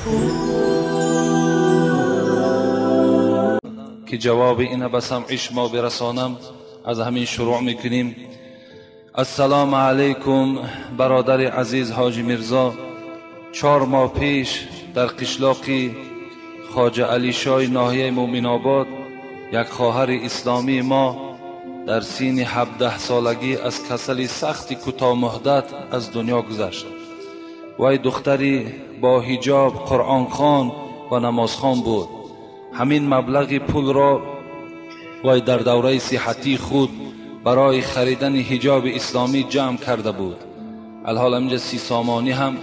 Ки ҷавоби ина ба самъи шумо бирасонам, аз ҳамин шурӯъ мекунем. Ассалому алайкум, бародари азиз Ҳоҷи Мирзо. 4 моҳ пеш дар қишлоқи Хоҷа Алишои ноҳияи Мӯминобод як хоҳари исломии мо дар синни 17 солагӣ аз касали сахти кӯтоҳмуҳдат аз дунё гузашт. Вай духтари бо ҳиҷоб, қуръонхон ва намозхон буд. Ҳамин маблағи пулро вай дар давраи сиҳатии худ барои харидани ҳиҷоби исломӣ ҷамъ карда буд. Алҳол ҳаминҷа 30 сомонӣ ҳам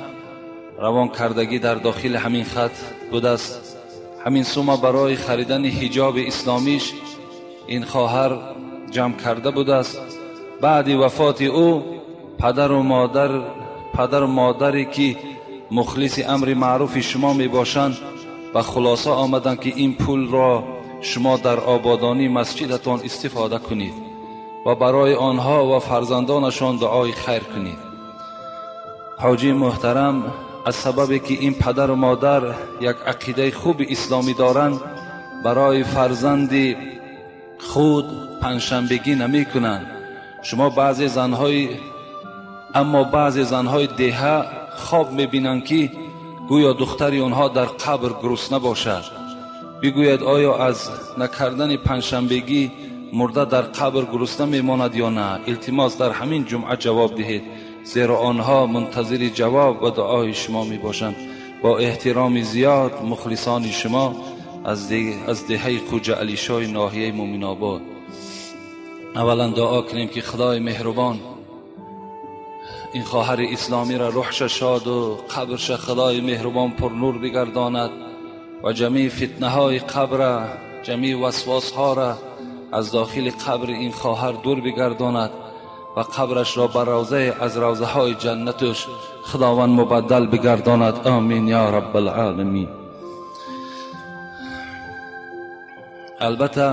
равон кардагӣ дар дохили ҳамин хат будааст. Ҳамин сума барои харидани ҳиҷоби исломиш ин хоҳар ҷамъ карда будааст. Баъди вафоти ӯ падару модаре ки мухлиси амри маъруфи шумо мебошанд ба хулоса омаданд, ки ин пулро шумо дар ободонии масҷидатон истифода кунед ва барои онҳо ва фарзандонашон дуои хайр кунед. Ҳоҷии муҳтарам, аз сабабе ки ин падару модар як ақидаи хуби исломӣ доранд, барои фарзанди худ панҷшанбегӣ намекунанд. Шумо аммо баъзе занҳои деҳа хоб мебинанд, ки гӯё духтари онҳо дар қабр гурусна бошад. Бигӯяд, оё аз накардани панҷшанбегӣ мурда дар қабр гурусна мемонад ё на? Илтимос, дар ҳамин ҷумъа ҷавоб диҳед, зеро онҳо мунтазири ҷавоб ва дуои шумо мебошанд. Бо эҳтироми зиёд, мухлисони шумо аз деҳаи Хоҷа Алишои ноҳияи Мӯминобод. Аввалан дуо кунем, ки Худои меҳрубон ин хоҳари исломиро рӯҳша шоду қабрша Худои меҳрубон пурнур бигардонад ва ҷамеи фитнаҳои қабра, ҷамеи васвосҳоро аз дохили қабри ин хоҳар дур бигардонад ва қабрашро ба равзае аз равзаҳои ҷаннаташ Худованд мубаддал бигардонад. Амин ё раббалъоламин. Албатта,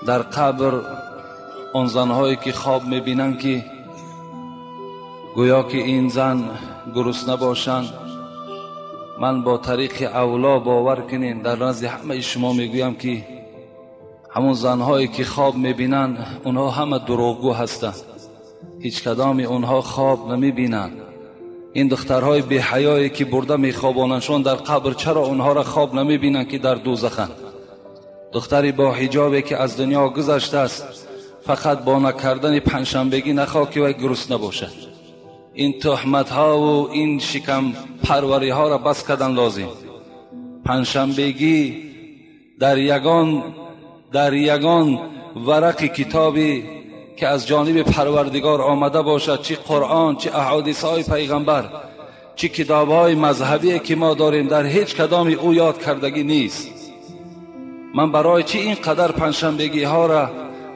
дар қабр он занҳое ки хоб мебинанд, ки гӯё ки ин зан гурусна бошанд, ман бо тариқи авло бовар кунед, дар назди ҳамаи шумо мегӯям, ки ҳамон занҳое ки хоб мебинанд, онҳо ҳама дурӯғгӯ ҳастанд. Ҳеҷ кадоми онҳо хоб намебинанд. Ин духтарҳои беҳаёе ки бурда мехобонандшон дар қабр, чаро онҳоро хоб намебинанд, ки дар дӯзаханд? Духтари бо ҳиҷобе ки аз дунё гузаштааст, фақат бо накардани панҷшанбегӣ нахоҳ ки вай гурусна бошад. Ин туҳматҳову ин шикампарвариҳоро бас кардан лозим. Панҷшанбегӣ дар ягон варақи китобе ки аз ҷониби Парвардигор омада бошад, чи Қуръон, чи аҳодисҳои пайғамбар, чи китобҳои мазҳабие ки мо дорем, дар ҳеҷ кадоми ӯ ёд кардагӣ нест. Ман барои чӣ ин қадар панҷшанбегиҳоро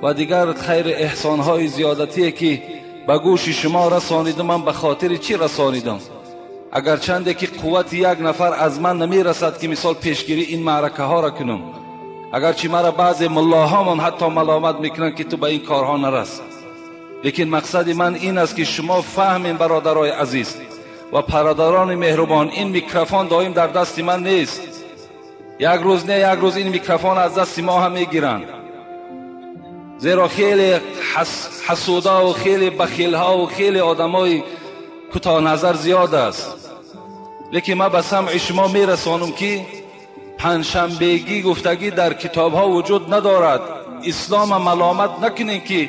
ва дигар хайри эҳсонҳои зиёдатие ки ба гӯши шумо расонидам, ман ба хотири чӣ расонидам? Агарчанде ки қуввати як нафар аз ман намерасад, ки мисол пешгирӣ ин маъракаҳоро кунам, агарчи маро баъзе муллоҳомон ҳатто маломат мекунанд, ки ту ба ин корҳо нарас, лекин мақсади ман ин аст, ки шумо фаҳмем, бародарои азиз ва бародарони меҳрубон, ин микрофон доим дар дасти ман нест. Як рӯз не, як рӯз ин микрофон аз дасти мо ҳам мегиранд, зеро хеле ҳасудаву хеле бахилҳову хеле одамои кӯтоҳназар зиёд аст. Лекин ман ба самъи шумо мерасонам, ки панҷшанбегӣ гуфтагӣ дар китобҳо вуҷуд надорад. Ислома маломат накунем, ки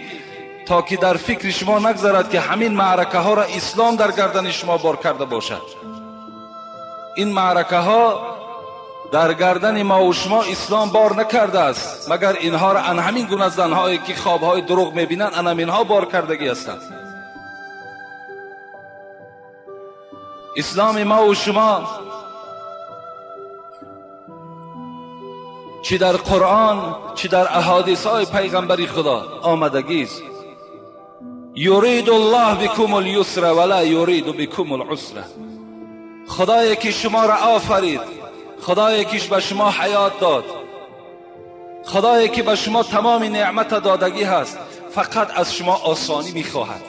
то ки дар фикри шумо нагзарад, ки ҳамин маъракаҳоро ислом дар гардани шумо бор карда бошад. Ин маъракаҳо дар гардани мову шумо ислом бор накардааст, магар инҳоро ан ҳамин гуна занҳое ки хобҳои дурӯғ мебинанд, ан ҳаминҳо бор кардагӣ ҳастанд. Исломи мову шумо чӣ дар Қуръон, чӣ дар аҳодисҳои пайғамбари Худо омадагист. Юриду Аллоҳ бикум ал-юсра ва ла юриду бикум ал-усра. Худое ки шуморо офарид, Худое ки ба шумо ҳаёт дод, Худое ки ба шумо тамоми неъмата додагӣ ҳаст, фақат аз шумо осонӣ мехоҳад.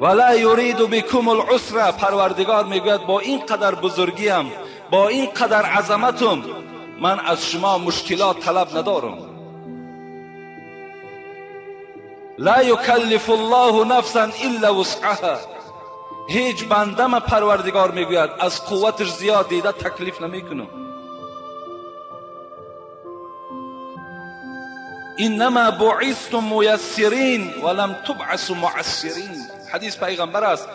ولا یرید بکم العسر. پروردگار میگوید با این قدر بزرگیم، با این قدر عظمتم، من از شما مشکلات طلب ندارم. لا یکلف الله نفسا الا وسعها. هیچ بندم پروردگار میگوید از قوتش زیاد دیده تکلیف نمیکنم. انما بعثتم میسرین ولم تبعثوا معسرین. حدیث پیغمبر است.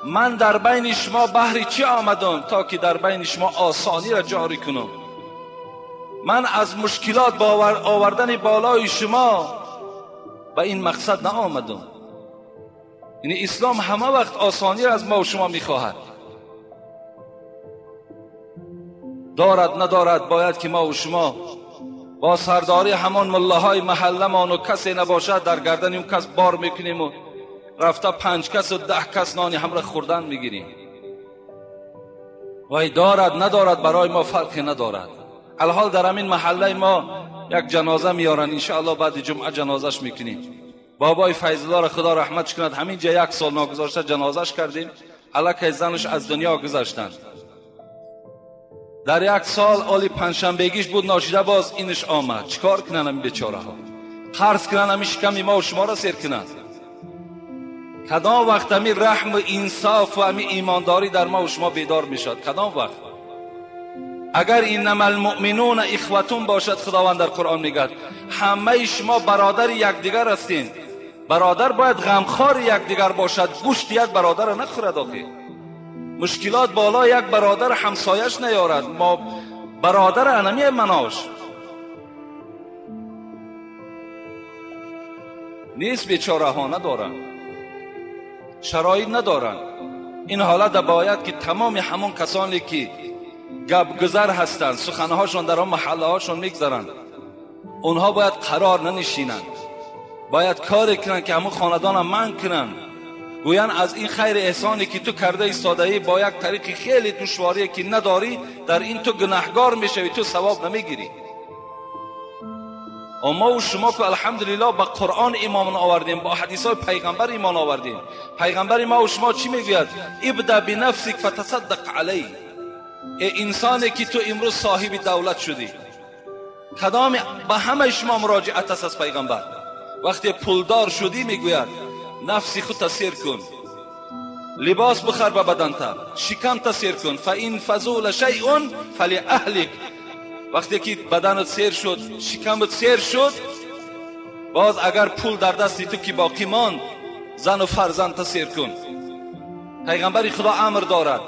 من در بین شما بهر چی آمدم؟ تا که در بین شما آسانی را جاری کنم. من از مشکلات آوردن بالای شما به این مقصد نآمدم. یعنی اسلام همه وقت آسانی را از ما و شما میخواهد. دارد ندارد باید که ما و شما با سرداری همان ملاهای محلمان و کسی نباشد در گردن اون کس بار میکنیم و رفته 5 کس و 10 کس نانی هم را خوردن میگیریم. وای دارد ندارد برای ما فرقی ندارد. الحال در همین محله ما یک جنازه میارن، انشاءالله بعد جمعه جنازهش میکنیم. بابای فیض الله را خدا رحمتش کند، همینجا 1 سال ناگذاشته جنازهش کردیم. الکی زنش از دنیا گذشتند. در 1 سال آلی پنجشنبگیش بود، ناشیده باز اینش آمد. چیکار کنن این بیچاره ها؟ قرض کنن همین شکمی ما و شما را سیر کنن. کدام وقت همین رحم و انصاف و همین ایمانداری در ما و شما بیدار میشد؟ کدام وقت؟ اگر انما المؤمنون اخوتون باشد، خداوند در قرآن میگه همه شما برادر یکدیگر هستین. برادر باید غمخوار یکدیگر باشد، گوشت یک برادر را نخورد. آخه مشکلات بالا یک برادر همسایش نیارد، ما برادر انمی مناش نیست. بیچاره ها ندارن، شرایط ندارن. این حالت باید که تمام همون کسانی که گپگذر هستند، سخنهاشون در آن محله هاشون میگذرند، اونها باید قرار ننشینند، باید کاری کنند که همون خاندان هم من کنند. گویان از این خیر احسانی که تو کرده ایستاده با یک طریق خیلی دشواری که نداری، در این تو گناهگار میشوی، تو ثواب نمیگیری. اما و شما که الحمدلله با قرآن ایمان آوردیم، با حدیث های پیغمبر ایمان آوردیم. پیغمبر ما و شما چی میگوید؟ ابدا بنفسک فتصدق علی. ای انسانی که تو امروز صاحب دولت شدی، کدام به همه شما مراجعت است از پیغمبر. وقتی پولدار شدی میگوید نفسی خود تسیر کن، لباس بخر به بدنت، شکم تسیر کن، فان فضول شیء فلاهلک. وقتی که بدنت سیر شد، شکمت سیر شد، باز اگر پول در دستی تو که باقی ماند، زن و فرزند تسیر کن. پیغمبر خدا امر دارد.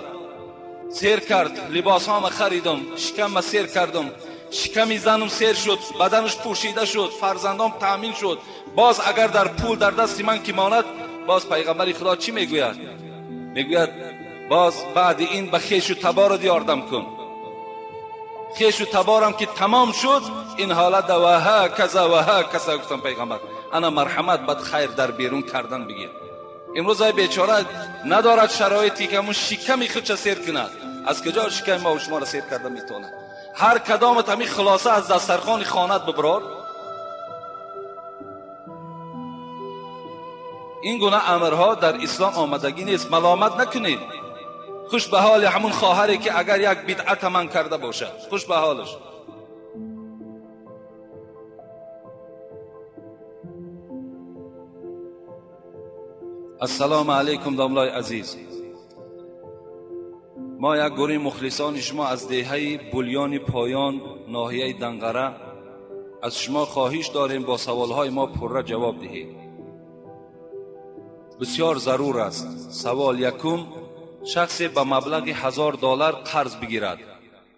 سیر کرد، لباس هام خریدم، شکم سیر کردم، شکمی زنم سیر شد، بدنش پوشیده شد، فرزندام تأمین شد. باز اگر در پول در دست من که ماند، باز پیغمبر خدا چی میگوید؟ میگوید باز بعد این به خویش و تبار یاردم کن. خویش و تبارم که تمام شد، این حالت و ها کذا و ها کذا. گفتم پیغمبر انا مرحمت بد خیر در بیرون کردن بگیر. امروز ای بیچاره ندارد شرایطی که همون شکمی خودش سیر کند. از کجا شکم ما و شما را سیر کرده میتونه؟ هر کدامت همین خلاصه از دسترخوان خانت ببرار. این گونه امرها در اسلام آمدگی نیست. ملامت نکنید. خوش به حال همون خواهری که اگر یک بدعت من کرده باشد، خوش به حالش. السلام علیکم داملای عزیز. ما یک گروه مخلصان شما از دهه بولیان پایان ناحیه دنقره از شما خواهش داریم با سوالهای ما پرره جواب دهید. بسیار ضرور است. سوال یکم: شخصی به مبلغ $1000 قرض بگیرد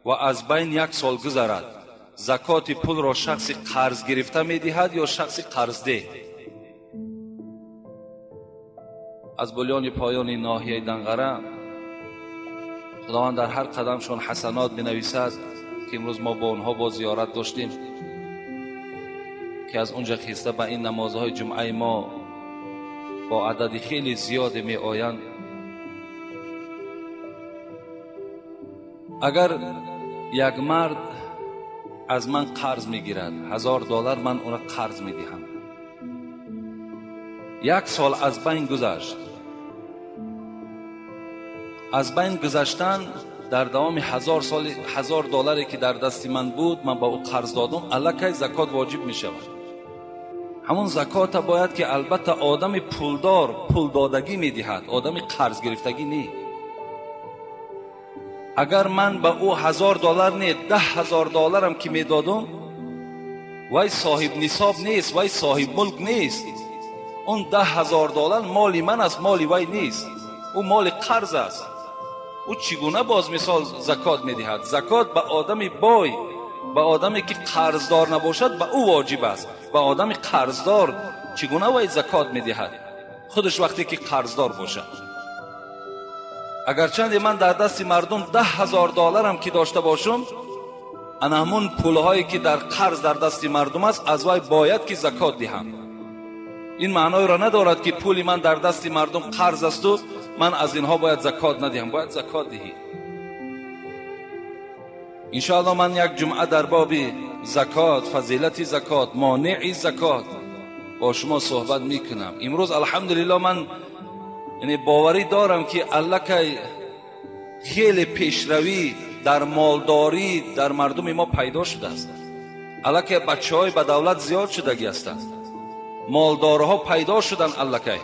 و از بین 1 سال گذرد، زکات پول را شخص قرض گرفته میدهد یا شخص قرض ده؟ از بولیان پایان ناحیه دنقره خداوند در هر قدمشون حسنات بنویسد که امروز ما با اونها با زیارت داشتیم که از اونجا خیسته به این نمازهای جمعه ما با عدد خیلی زیاد می آیند. اگر یک مرد از من قرض می گیرد $1000، من او را قرض می دهم. 1 سال از بین گذشت، Аз байн гузаштан дар давоми 1000 сол 1000 долларе ки дар дасти ман буд, ман ба ӯ қарз додам, аллакай закот воҷиб мешавад. Ҳамон закота бояд ки албатта одами пулдор пулдодагӣ медиҳад, одами қарз гирифтагӣ не. Агар ман ба ӯ 1000 доллар не, 10,000 долларам ки медодам, вай соҳиб нисоб нест, вай соҳиб мулк нест. Он 10,000 доллар моли ман аст, моли вай нест. Ӯ моли қарз аст. Ӯ чӣ гуна боз мисол закот медиҳад? Закот ба одами бой, ба одаме ки қарздор набошад, ба ӯ воҷиб аст. Ба одами қарздор чӣ гуна вай закот медиҳад? Худаш вақте ки қарздор бошад. Агарчанде ман дар дасти мардум 10,000 долларам ки дошта бошам, ана ҳамон пулҳое ки дар қарз дар дасти мардум аст, аз вай бояд ки закот диҳам. Ин маъноеро надорад ки пули ман дар дасти мардум қарз асту ман аз инҳо бояд закот надиҳам. Бояд закот диҳӣ. Иншоаллоҳ ман як ҷумъа дар боби закот, фазилати закот, монеи закот бо шумо суҳбат мекунам. Имрӯз алҳамдулиллоҳ ман яъне боварӣ дорам ки аллакай хеле пешравӣ дар молдорӣ дар мардуми мо пайдо шудааст. Аллакай бачаҳои ба давлат зиёд шудагӣ ҳастанд, молдорҳо пайдо шуданд. Аллакай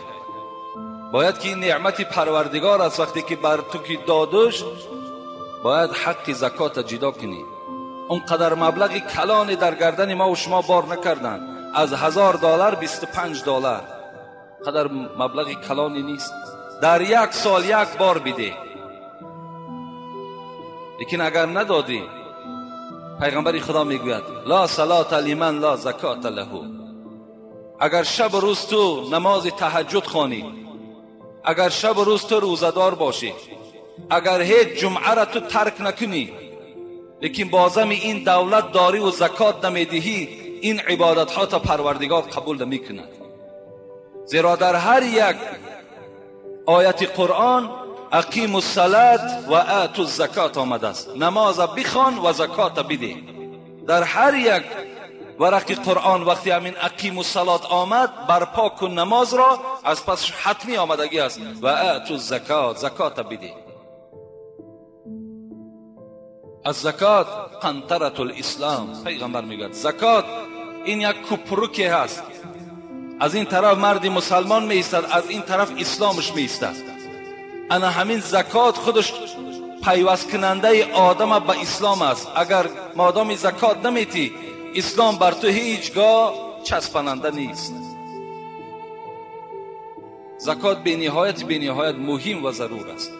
бояд ки ин неъмати парвардигор аст. Вақте ки бар ту ки додуш, бояд ҳаққи закота ҷудо кунӣ. Он қадар маблағи калоне дар гардани мо ва шумо бор накарданд. Аз 1000 доллар 25 доллар қадар маблағи калоне нест. Дар як сол як бор бидеҳ. Лекин агар надодӣ, пайғамбари Худо мегӯяд: ла салата лиман ла закота лаҳу. Агар шаб рӯз ту намози таҳаҷҷуд хонӣ, агар шаб рӯз ту рӯзадор бошӣ, агар ҳеҷ ҷумъаро ту тарк накунӣ, лекин бозами ин давлат дорӣ ва закот намедиҳӣ, ин ибодатҳо та парвардигор қабул намекунад. Зеро дар ҳар як ояти Қуръон ақиму салат ва ату закот омадааст. Намоза бихон ва закота бидеҳ. Дар ҳар як варақи Қуръон вақте ҳамин ақиму салот омад, барпо кун намозро, аз пас ҳатмӣ омадагӣ аст ва ату закот, закота бидеҳ. Аз закот қантаратул ислом. Пайғамбар мегӯяд закот ин як купруке ҳаст. Аз ин тараф марди мусалмон меистад, аз ин тараф исломаш меистад. Ана ҳамин закот худаш пайвасткунандаи одама ба ислом аст. Агар модоми закот наметӣ, ислом бар ту ҳеҷ гоҳ часпананда нест. Закот бениҳоят муҳим ва зарур аст.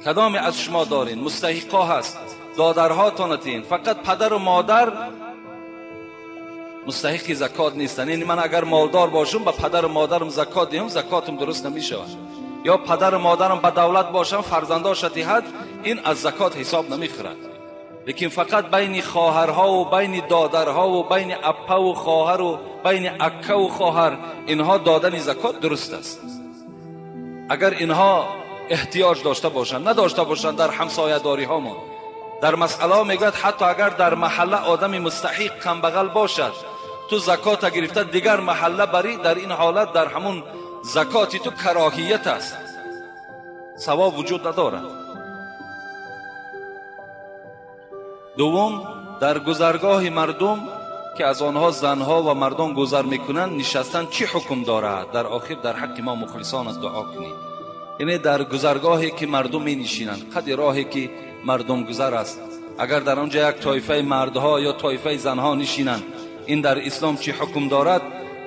Кадоме аз шумо дорин, мустаҳиқҳо ҳаст, додарҳотонатин, фақат падару модар мустаҳиқи закот нестанд. Яъне ман агар молдор бошам, ба падару модарам закот диҳам, закотам дуруст намешавад. Ё падару модарам ба давлат бошам, фарзандоша диҳад, ин аз закот ҳисоб намехӯрад. Лекин фақат байни хоҳарҳову байни додарҳову байни аппаву хоҳару байни аккаву хоҳар инҳо додани закот дуруст аст. Агар инҳо эҳтиёҷ дошта бошанд, надошта бошанд, дар ҳамсоядориҳомон дар масъалаҳо мегӯяд ҳатто агар дар маҳалла одами мустаҳиқ камбағал бошад, ту закота гирифта дигар маҳалла барӣ, дар ин ҳолат дар ҳамун закоти ту кароҳият аст, савоб вуҷуд надорад. Дуввум, дар гузаргоҳи мардум ки аз онҳо занҳо ва мардон гузар мекунанд, нишастан чӣ ҳукм дорад? Дар охир дар ҳаққи мо мухлисонат дуо кунед. Яъне дар гузаргоҳе ки мардум менишинанд, қади роҳе ки мардум гузар аст, агар дар он ҷо як тоифаи мардҳо ё тоифаи занҳо нишинанд, ин дар ислом чӣ ҳукм дорад?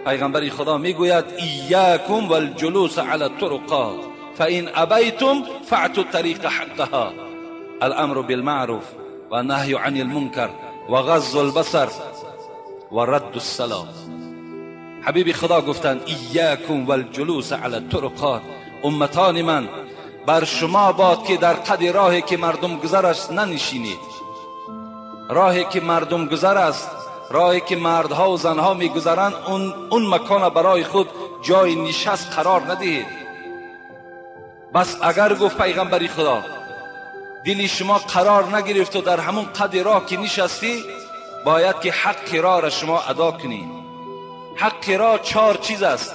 Пайғамбари Худо мегӯяд: иякум валҷулус ала туруқот фаин абайтум фаъту тариқа ҳаққаҳа. Аламру билмаъруф ва наҳю ани лмункар ва ғаззу лбасар ва радду ссалом. Ҳабиби Худо гуфтанд: иякум валҷулус ала туруқот, умматони ман, бар шумо бод ки дар қади роҳе ки мардум гузар аст нанишинед. Роҳе ки мардум гузар аст, роҳе ки мардҳо ва занҳо мегузаранд, он макона барои худ ҷои нишаст қарор надиҳед. Бас агар гуфт пайғамбари Худо, дили шумо қарор нагирифту дар ҳамон қади роҳ ки нишастӣ, бояд ки ҳаққи роҳро шумо адо кунед. Ҳаққи роҳ 4 чиз аст.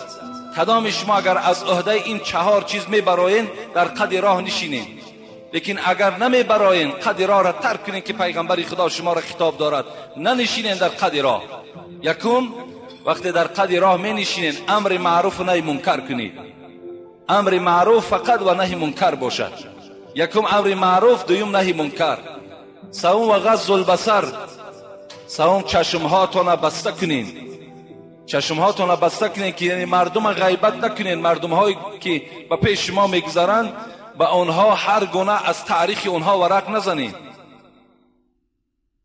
Кадоми шумо агар аз ӯҳдаи ин 4 чиз мебароен, дар қади роҳ нишинед. Лекин агар намебароен, қади роҳ را тарк кунед ки пайғамбари Худо шуморо хитоб дорад. Нанишинен дар қади роҳ. Якум, вақте дар қади роҳ менишинен, амри маъруф ва наҳи мункар кунед. Амри маъруф фақат ва наҳи мункар бошад. Якум амри маъруф, дуюм наҳи мункар. Севум ва ғаззул басар. Севум чашмҳоятонро баста кунед. Чашмҳоятонро баста кунед ки яъне мардумро ғайбат накунед. Мардумҳое ки ба пеши шумо мегузаранд, ба онҳо ҳар гуна аз таърихи онҳо варақ назанед.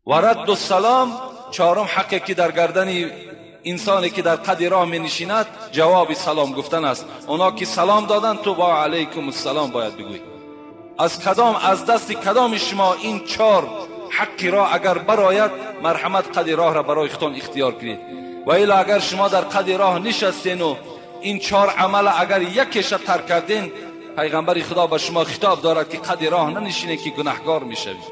Ва радду салом, чорум ҳақе ки дар гардани инсоне ки дар қади роҳ менишинад, ҷавоби салом гуфтан аст. Онҳо ки салом доданд, ту ва алайкум ассалом бояд бигӯӣ. Аз кадом, аз дасти кадоми шумо ин чор ҳаққи роҳ агар барояд, марҳамат қади роҳро барои худтон ихтиёр кунед. Ва ило агар шумо дар қади роҳ нишастену ин чор амала агар якеша тарк карден, пайғамбари Худо ба шумо хитоб дорад ки қади роҳ нанишинед ки гунаҳгор мешавед.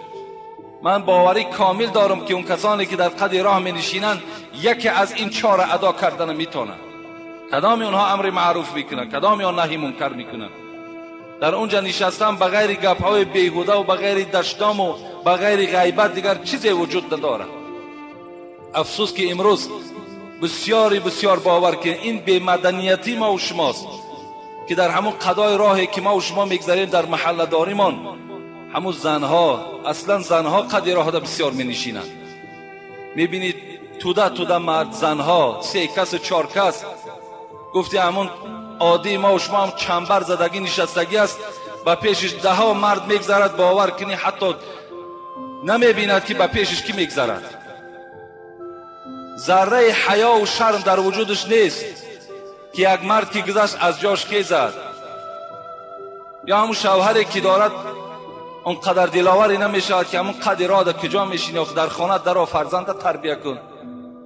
Ман боварӣ комил дорам ки он касоне ки дар қади роҳ менишинанд, яке аз ин чора адо кардана метавонанд. Кадоми онҳо амри маъруф мекунанд, кадоми он наҳи мункар мекунанд. Дар онҷа нишастан ба ғайри гапҳои беҳуда ва ба ғайри дашному ба ғайри ғайбат дигар чизе вуҷуд надорад. Афсӯс ки имрӯз бисёри бисёр бовар ки ин бемаданиятии мо ва шумост ки дар ҳамон қадои роҳе ки мо ва шумо мегзарем дар маҳалладоримон, ҳамун занҳо, аслан занҳо қади роҳда бисёр менишинанд. Мебинед туда туда мард занҳо, се кас чор кас, гуфти ҳамон оддии мо ва шумо ҳам чамбар задагӣ нишастагӣ аст, ба пешиш даҳо мард мегзарад, бовар кунӣ ҳатто намебинад ки ба пешиш кӣ мегзарад. Зарраи ҳаё ва шарм дар вуҷудаш нест ки як мард ки гузашт аз ҷош хезад, ё ҳамун шавҳаре ки дорад он қадар диловаре намешавад ки ҳамун қади роҳ дар куҷо мешинӣ, охи дар хона даро фарзанда тарбия кун,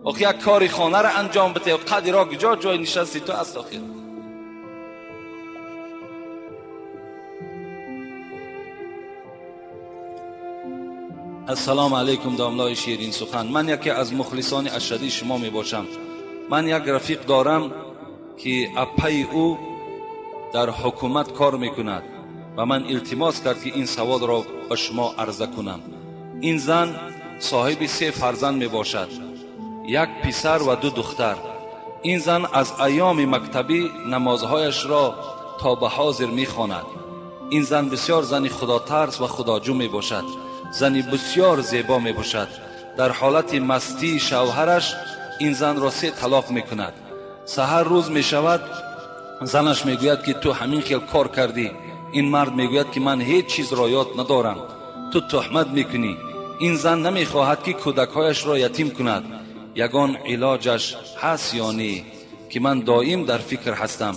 охи як кори хонаро анҷом бите, қади роҳ куҷо ҷои нишасти ту аст охир. Ассалому алайкум домлои ширин сухан. Ман яке аз мухлисони ашадии шумо мебошам. Ман як рафиқ дорам ки апаи ӯ дар ҳукумат кор мекунад ва ман илтимос кард ки ин саволро ба шумо арза кунам. Ин зан соҳиби се фарзанд мебошад, як писар ва ду духтар. Ин зан аз айёми мактабӣ намозҳояшро то ба ҳозир мехонад. Ин зан бисёр зани худотарс ва худоҷӯ мебошад, зани бисёр зебо мебошад. Дар ҳолати мастии шавҳараш ин занро се талоқ мекунад. Саҳар рӯз мешавад, занаш мегӯяд ки ту ҳамин хел кор кардӣ. Ин мард мегӯяд ки ман ҳеҷ чизро ёд надорам, ту туҳмат мекунӣ. Ин зан намехоҳад ки кӯдакҳояшро ятим кунад. Ягон илоҷаш ҳаст ё не, ки ман доим дар фикр ҳастам.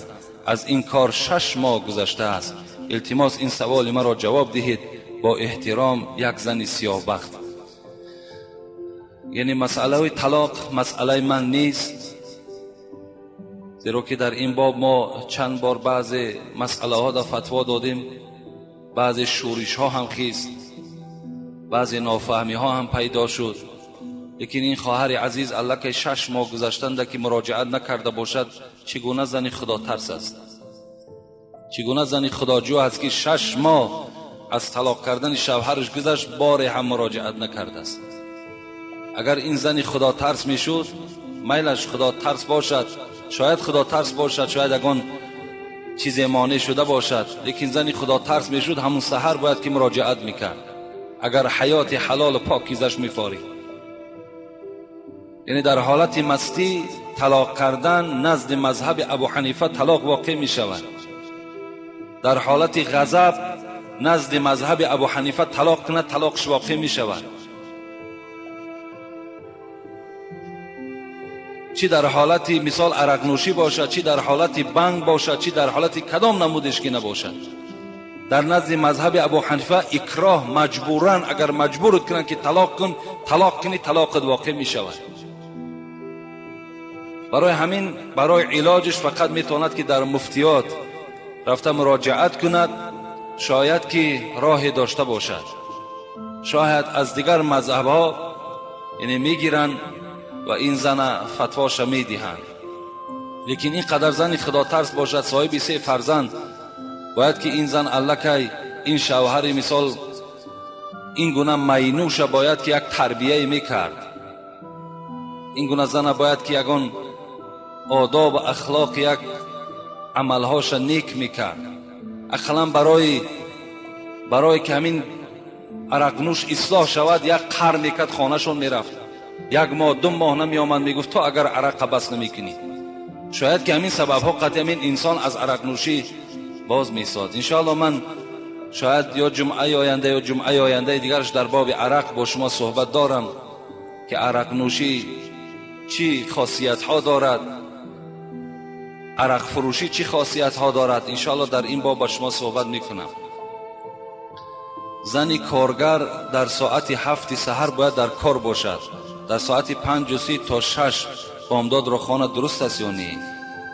Аз ин кор 6 моҳ гузаштааст. Илтимос ин саволи маро ҷавоб диҳед. Бо эҳтиром, як зани сиёҳбахт. Яъне масъалаи талоқ масъалаи ман нест, зеро ки дар ин боб мо чанд бор баъзе масъалаҳо дар фатво додем, баъзе шӯришҳо ҳам хист, баъзе нофаҳмиҳо ҳам пайдо шуд. Лекин ин хоҳари азиз аллакай 6 моҳ гузаштанда ки муроҷиат накарда бошад, чӣ гуна зани худотарс аст, чӣ гуна зани худоҷӯ аст ки 6 моҳ аз талоқ кардани шавҳараш гузашт, боре ҳам муроҷиат накардааст. Агар ин зани худотарс мешуд, майлаш худотарс бошад, шояд худотарс бошад, шояд ягон чизе монеъ шуда бошад, лекин зани худотарс мешуд, ҳамун саҳар бояд ки муроҷиат мекард, агар ҳаёти ҳалолу покизаш мефорид. Яъне дар ҳолати мастӣ талоқ кардан назди мазҳаби Абу Ҳанифа талоқ воқеъ мешавад. Дар ҳолати ғазаб назди мазҳаби Абу Ҳанифа талоқ кунад, талоқш воқеъ мешавад. Чӣ дар ҳолати мисол арақнӯшӣ бошад, чӣ дар ҳолати банг бошад, чӣ дар ҳолати кадом намудеш ки набошад. Дар назди мазҳаби Абу Ҳанифа икроҳ маҷбуран, агар маҷбурат кунанд ки талоқ кун, талоқ кунӣ, талоқат воқеъ мешавад. Барои ҳамин, барои илоҷаш фақат метавонад ки дар муфтиёт рафта муроҷиат кунад, шояд ки роҳе дошта бошад. Шояд аз дигар мазҳабҳо яъне мегиранд ва ин зана фатвоша медиҳанд. Лекин ин қадар зани худотарс бошад, соҳиби 3 фарзанд, бояд ки ин зан аллакай ин шавҳари мисол ин гуна майнӯша бояд ки як тарбияе мекард, ин гуна зана бояд ки ягон одоб ва ахлоқ як амалҳоша нек мекард. Ақаллан барои ки ҳамин арақнӯш ислоҳ шавад, як қар мекард, хонашон мерафт, як моҳ ду моҳ намеомад, мегуфт то агар арақа бас намекунӣ. Шояд ки ҳамин сабабҳо қатъи ҳамин инсон аз арақнӯшӣ боз месозад. Иншоалло ман шояд ё ҷумъаи оянда ё ҷумъаи ояндаи дигараш дар боби арақ бо шумо суҳбат дорам ки арақнӯшӣ чӣ хосиятҳо дорад, арақфурӯшӣ чӣ хосиятҳо дорад. Иншоалло дар ин боб ба шумо суҳбат мекунам. Зани коргар дар соати 7 саҳар бояд дар кор бошад, дар соати 5:30 то 6 бомдодро хона дуруст аст ё не?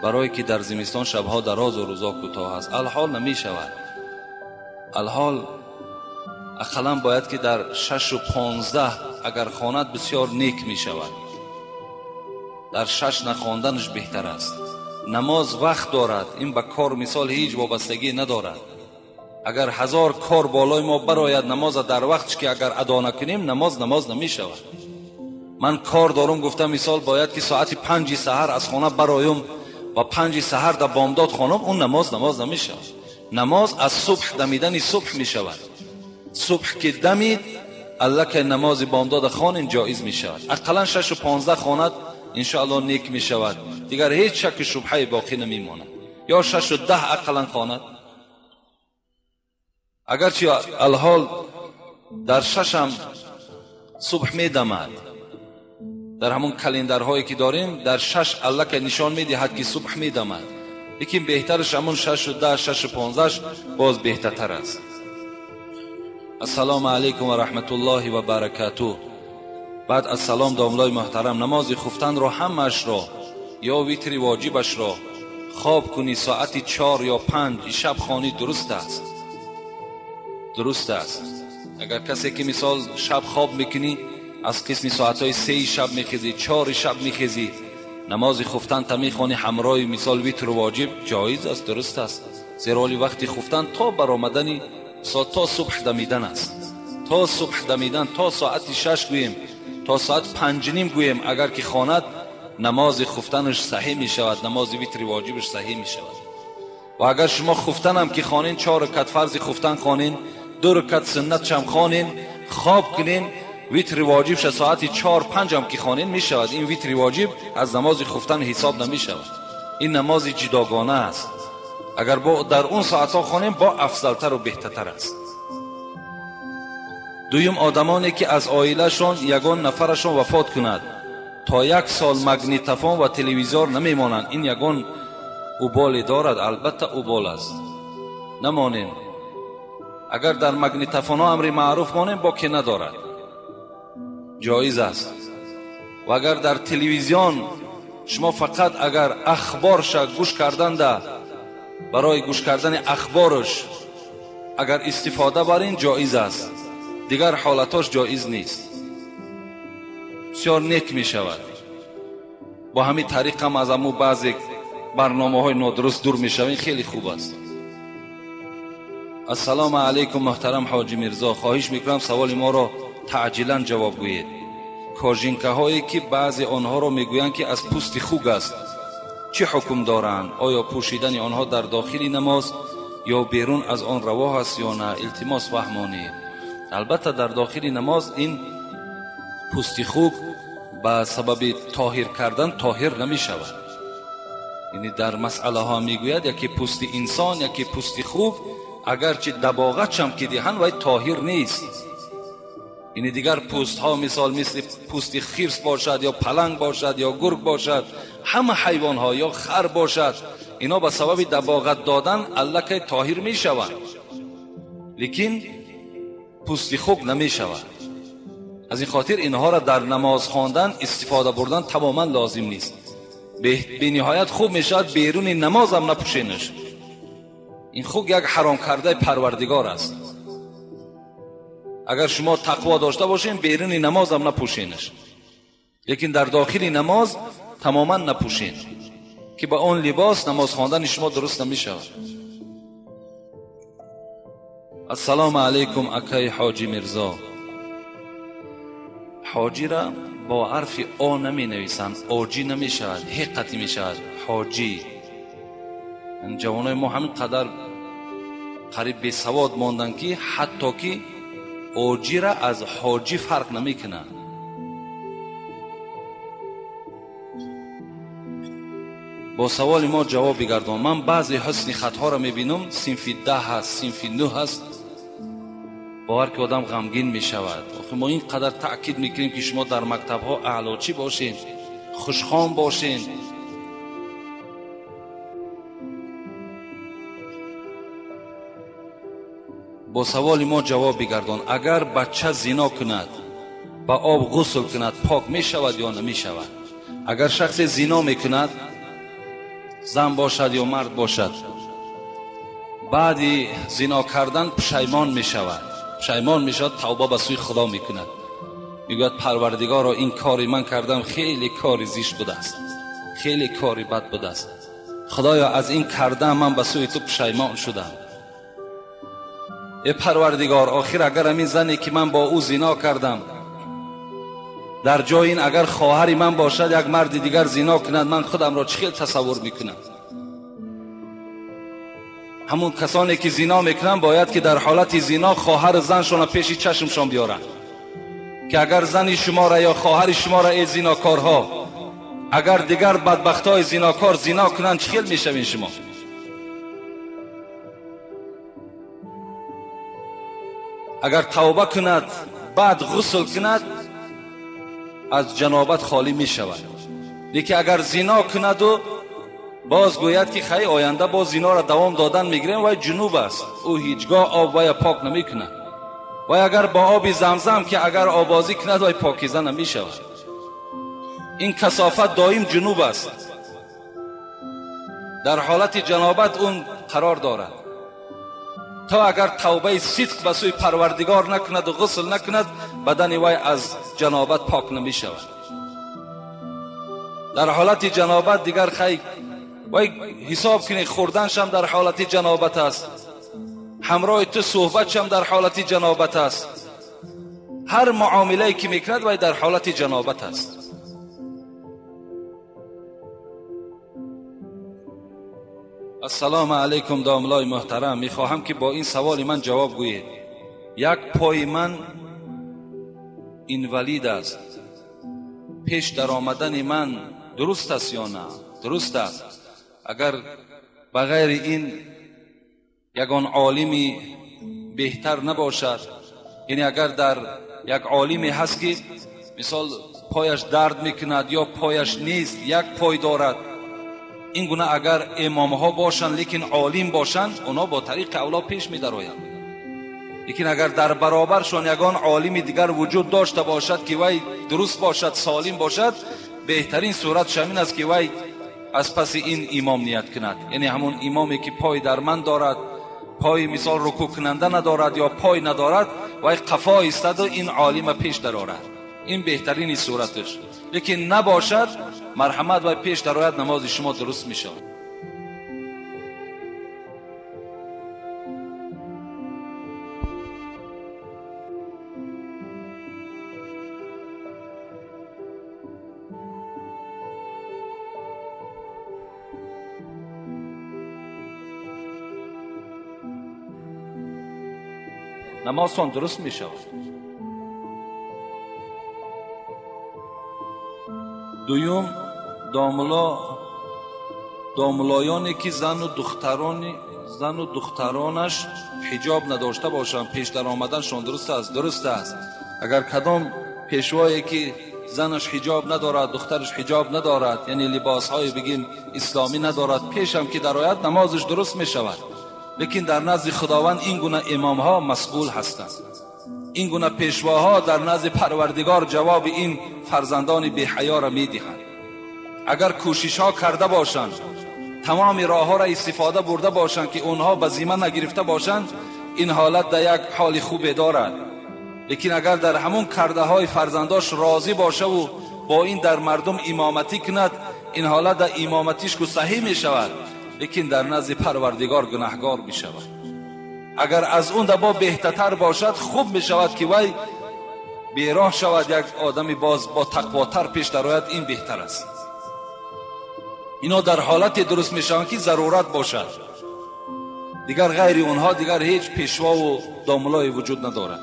Барое ки дар зимистон шабҳо дарозу рӯзо кӯтоҳ аст. Алҳол намешавад. Алҳол ақаллан бояд ки дар 6:15 агар хонад бисёр нек мешавад. Дар 6 нахонданаш беҳтар аст. Намоз вақт дорад, ин ба кор мисол ҳеҷ вобастагӣ надорад. Агар 1000 кор болои мо барояд, намоза дар вақтш ки агар адо накунем, намоз намешавад. Ман кор дорум гуфта мисол бояд ки соати 5 саҳар аз хона бароюм ва 5 саҳар дар бомдод хонам, он намоз намешавад. Намоз аз субҳ дамидани субҳ мешавад. Субҳ ки дамид, аллакай намози бомдод хонем ҷоиз мешавад. Ақаллан 6:15 хонад иншоалло нек мешавад. Дигар ҳеҷ шакку шубҳае боқӣ намемонад. Ё 6:10 ақаллан хонад. Агарчи алҳол дар 6 ҳам субҳ медамад, дар ҳамон календарҳое ки дорем дар 6 аллакай нишон медиҳад ки субҳ медамад, лекин беҳтараш ҳамон 6:10 6:15 боз беҳтартар аст. Ассалому алайкум ва раҳматуллоҳи ва баракатуҳ. Баъд аз салом домлои муҳтарам, намози хуфтанро ҳамаашро ё витри воҷибашро хоб кунӣ соати 4 ё 5 шаб хонӣ дуруст аст. Дуруст аст. Агар касе ки мисол шаб хоб мекунӣ, аз қисми соатҳои 3 шаб мехезӣ, 4 шаб мехезӣ, намози хуфтан та мехонӣ ҳамроҳи мисол витру воҷиб ҷоиз аст, дуруст аст. Зеро оли вақти хуфтан то баромадани то субҳ дамидан аст. То субҳ дамидан то соати 6 гӯем, то соат 5:30 гӯем, агар ки хонад намози хуфтанаш саҳеҳ мешавад, намози витри воҷибаш саҳеҳ мешавад. Ва агар шумо хуфтанам ки хонин, 4 ракат фарзи хуфтан хонин, 2 ракат суннатшам хонин, хоб кунин, витри воҷибша соати 4-5 ҳам ки хонин мешавад. Ин витри воҷиб аз намози хуфтан ҳисоб намешавад. Ин намози ҷудогона аст. Агар дар он соатҳо хонем бо афзалтару беҳтартар аст. Дуюм, одамоне ки аз оилашон ягон нафарашон вафот кунад, то 1 сол магнитофон ва телевизор намемонанд. Ин ягон уболе дорад? Албатта убол аст. Намонем. Агар дар магнитофонҳо амри маъруф монем, боке надорад, ҷоиз аст. Ва агар дар телевизион шумо фақат агар ахборша гӯш карданда, барои гӯш кардани ахборш агар истифода барин ҷоиз аст. Дигар ҳолатош ҷоиз нест. Бисёр нек мешавад. Бо ҳамин тариқ ҳам аз ҳамун баъзе барномаҳои нодуруст дур мешавем, хеле хуб аст. Ассалому алайкум муҳтарам ҳоҷи Мирзо, хоҳиш мекунам саволи моро таъҷилан ҷавоб гӯед. Кожинкаҳое ки баъзе онҳоро мегӯянд ки аз пӯсти хук аст, чӣ ҳукм доранд? Оё пӯшидани онҳо дар дохили намоз ё берун аз он раво аст ё на? Илтимос фаҳмонед. Албатта дар дохили намоз ин пӯсти хук ба сабаби тоҳир кардан тоҳир намешавад. Яъне дар масъалаҳо мегӯяд яке пӯсти инсон, яке пӯсти хук, агарчи дабоғатшам ки диҳанд вай тоҳир нест. Яъне дигар пӯстҳо мисол мисли пӯсти хирс бошад ё паланг бошад ё гург бошад, ҳама ҳайвонҳо ё хар бошад, ино ба сабаби дабоғат додан аллакай тоҳир мешаванд, лекин пӯсти хук намешавад. Аз ин хотир инҳоро дар намоз хондан истифода бурдан тамоман лозим нест. Бениҳоят хуб мешавад беруни намозам напӯшенаш. Ин хук як ҳаром кардаи парвардигор аст. Агар шумо тақво дошта бошед, беруни намозам напӯшенаш, лекин дар дохили намоз тамоман напӯшен, ки ба он либос намоз хондани шумо дуруст намешавад. Ассалому алайкум акай Ҳоҷи Мирзо. Ҳоҷира бо ҳарфи О наменависанд, оҷӣ намешавад, ҳе қатъӣ мешавад. Ҳоҷӣ. Ҷавонои мо ҳамин қадар қариб бесавод монданд, ки ҳатто ки оҷира аз ҳоҷӣ фарқ намекунанд. Бо саволи мо ҷавоб бигардон. Ман баъзе ҳусни хатҳоро мебинам, синфи 10 ҳаст, синфи 9 ҳаст, бовар ки одам ғамгин мешавад. Охир мо ин қадар таъкид мекунем, ки шумо дар мактабҳо аълочӣ бошед, хушхон бошед. Бо саволи мо ҷавоб бигардон. Агар бача зино кунад, ба об ғусл кунад, пок мешавад ё намешавад? Агар шахсе зино мекунад, зан бошад ё мард бошад, баъди зино кардан пушаймон мешавад, пушаймон мешавад, тавба ба сӯи Худо мекунад, мегӯяд Парвардигоро, ин кори ман кардам хеле кори зишт будааст, хеле кори бад будааст, Худоё аз ин кардам ман ба сӯи ту пушаймон шудам. Э Парвардигор, охир агар ҳамин зане ки ман бо ӯ зино кардам, дар ҷои ин агар хоҳари ман бошад, як марди дигар зино кунад, ман худамро чӣ хел тасаввур мекунам? Ҳамун касоне ки зино мекунанд бояд ки дар ҳолати зино хоҳару заншонро пеши чашмшон биёранд, ки агар зани шуморо ё хоҳари шуморо, эй зинокорҳо, агар дигар бадбахтҳои зинокор зино кунанд, чӣ хел мешавед шумо? Агар тавба кунад, баъд ғусл кунад, аз ҷанобат холӣ мешавад. Лекин агар зино кунаду боз гӯяд ки хай оянда боз зиноро давом додан мегирем, вай ҷунуб аст, ӯ ҳеҷ гоҳ об вая пок намекунад. Вай агар бо оби замзам ки агар обозӣ кунад, вай покиза намешавад. Ин касофат доим ҷунуб аст, дар ҳолати ҷанобат он қарор дорад. То агар тавбаи сидқ ба сӯи Парвардигор накунаду ғусл накунад, бадани вай аз ҷанобат пок намешавад. Дар ҳолати ҷанобат дигар хай вай ҳисоб кунед, хӯрданшам дар ҳолати ҷанобат аст, ҳамроҳи ту суҳбатшам дар ҳолати ҷанобат аст, ҳар муомилае ки мекунад вай дар ҳолати ҷанобат аст. Ассалому алайкум домлои муҳтарам, мехоҳам ки бо ин саволи ман ҷавоб гӯед. Як пои ман инвалид аст, пеш даромадани ман дуруст аст ё на? Дуруст аст. Агар ба ғайри ин ягон олими беҳтар набошад, яъне агар дар як олиме ҳаст ки мисол пояш дард мекунад ё пояш нест, як пой дорад, ин гуна агар имомҳо бошанд лекин олим бошанд, онҳо бо тариқи авло пеш медароянд. Лекин агар дар баробаршон ягон олими дигар вуҷуд дошта бошад ки вай дуруст бошад, солим бошад, беҳтарин суратш ҳамин аст ки вай аз паси ин имом ният кунад. Яъне ҳамон имоме ки пой дар ман дорад, пой мисол рукӯъ кунанда надорад ё пой надорад, вай қафо истаду ин олима пеш дарорад. Ин беҳтарини сураташ. Лекин набошад, марҳамат вай пеш дарояд, намози шумо дуруст мешавад. Намозтон дуруст мешавад. Дуюм, домлоёне ки зану духтаронаш ҳиҷоб надошта бошанд, пеш даромаданшон дуруст аст? Дуруст аст. Агар кадом пешвое ки занаш ҳиҷоб надорад, духтараш ҳиҷоб надорад, яъне либосҳои бигим исломӣ надорад, пешам ки дарояд намозаш дуруст мешавад. Лекин дар назди Худованд ин гуна имомҳо масъул ҳастанд. Ин гуна пешвоҳо дар назди Парвардигор ҷавоби ин фарзандони беҳаёро медиҳанд. Агар кӯшишҳо карда бошанд, тамоми роҳҳоро истифода бурда бошанд ки онҳо ба зимма нагирифта бошанд, ин ҳолат дар як ҳоли хубе дорад. Лекин агар дар ҳамон кардаҳои фарзандош розӣ бошаву бо ин дар мардум имоматӣ кунад, ин ҳолат дар имоматиш ку саҳеҳ мешавад, лекин дар назди Парвардигор гунаҳгор мешавад. Агар аз он даба беҳтартар бошад, хуб мешавад ки вай бероҳ шавад, як одами боз бо тақвотар пеш дарояд, ин беҳтар аст. Ино дар ҳолате дуруст мешаванд ки зарурат бошад. Дигар ғайри онҳо дигар ҳеҷ пешвову домулое вуҷуд надорад.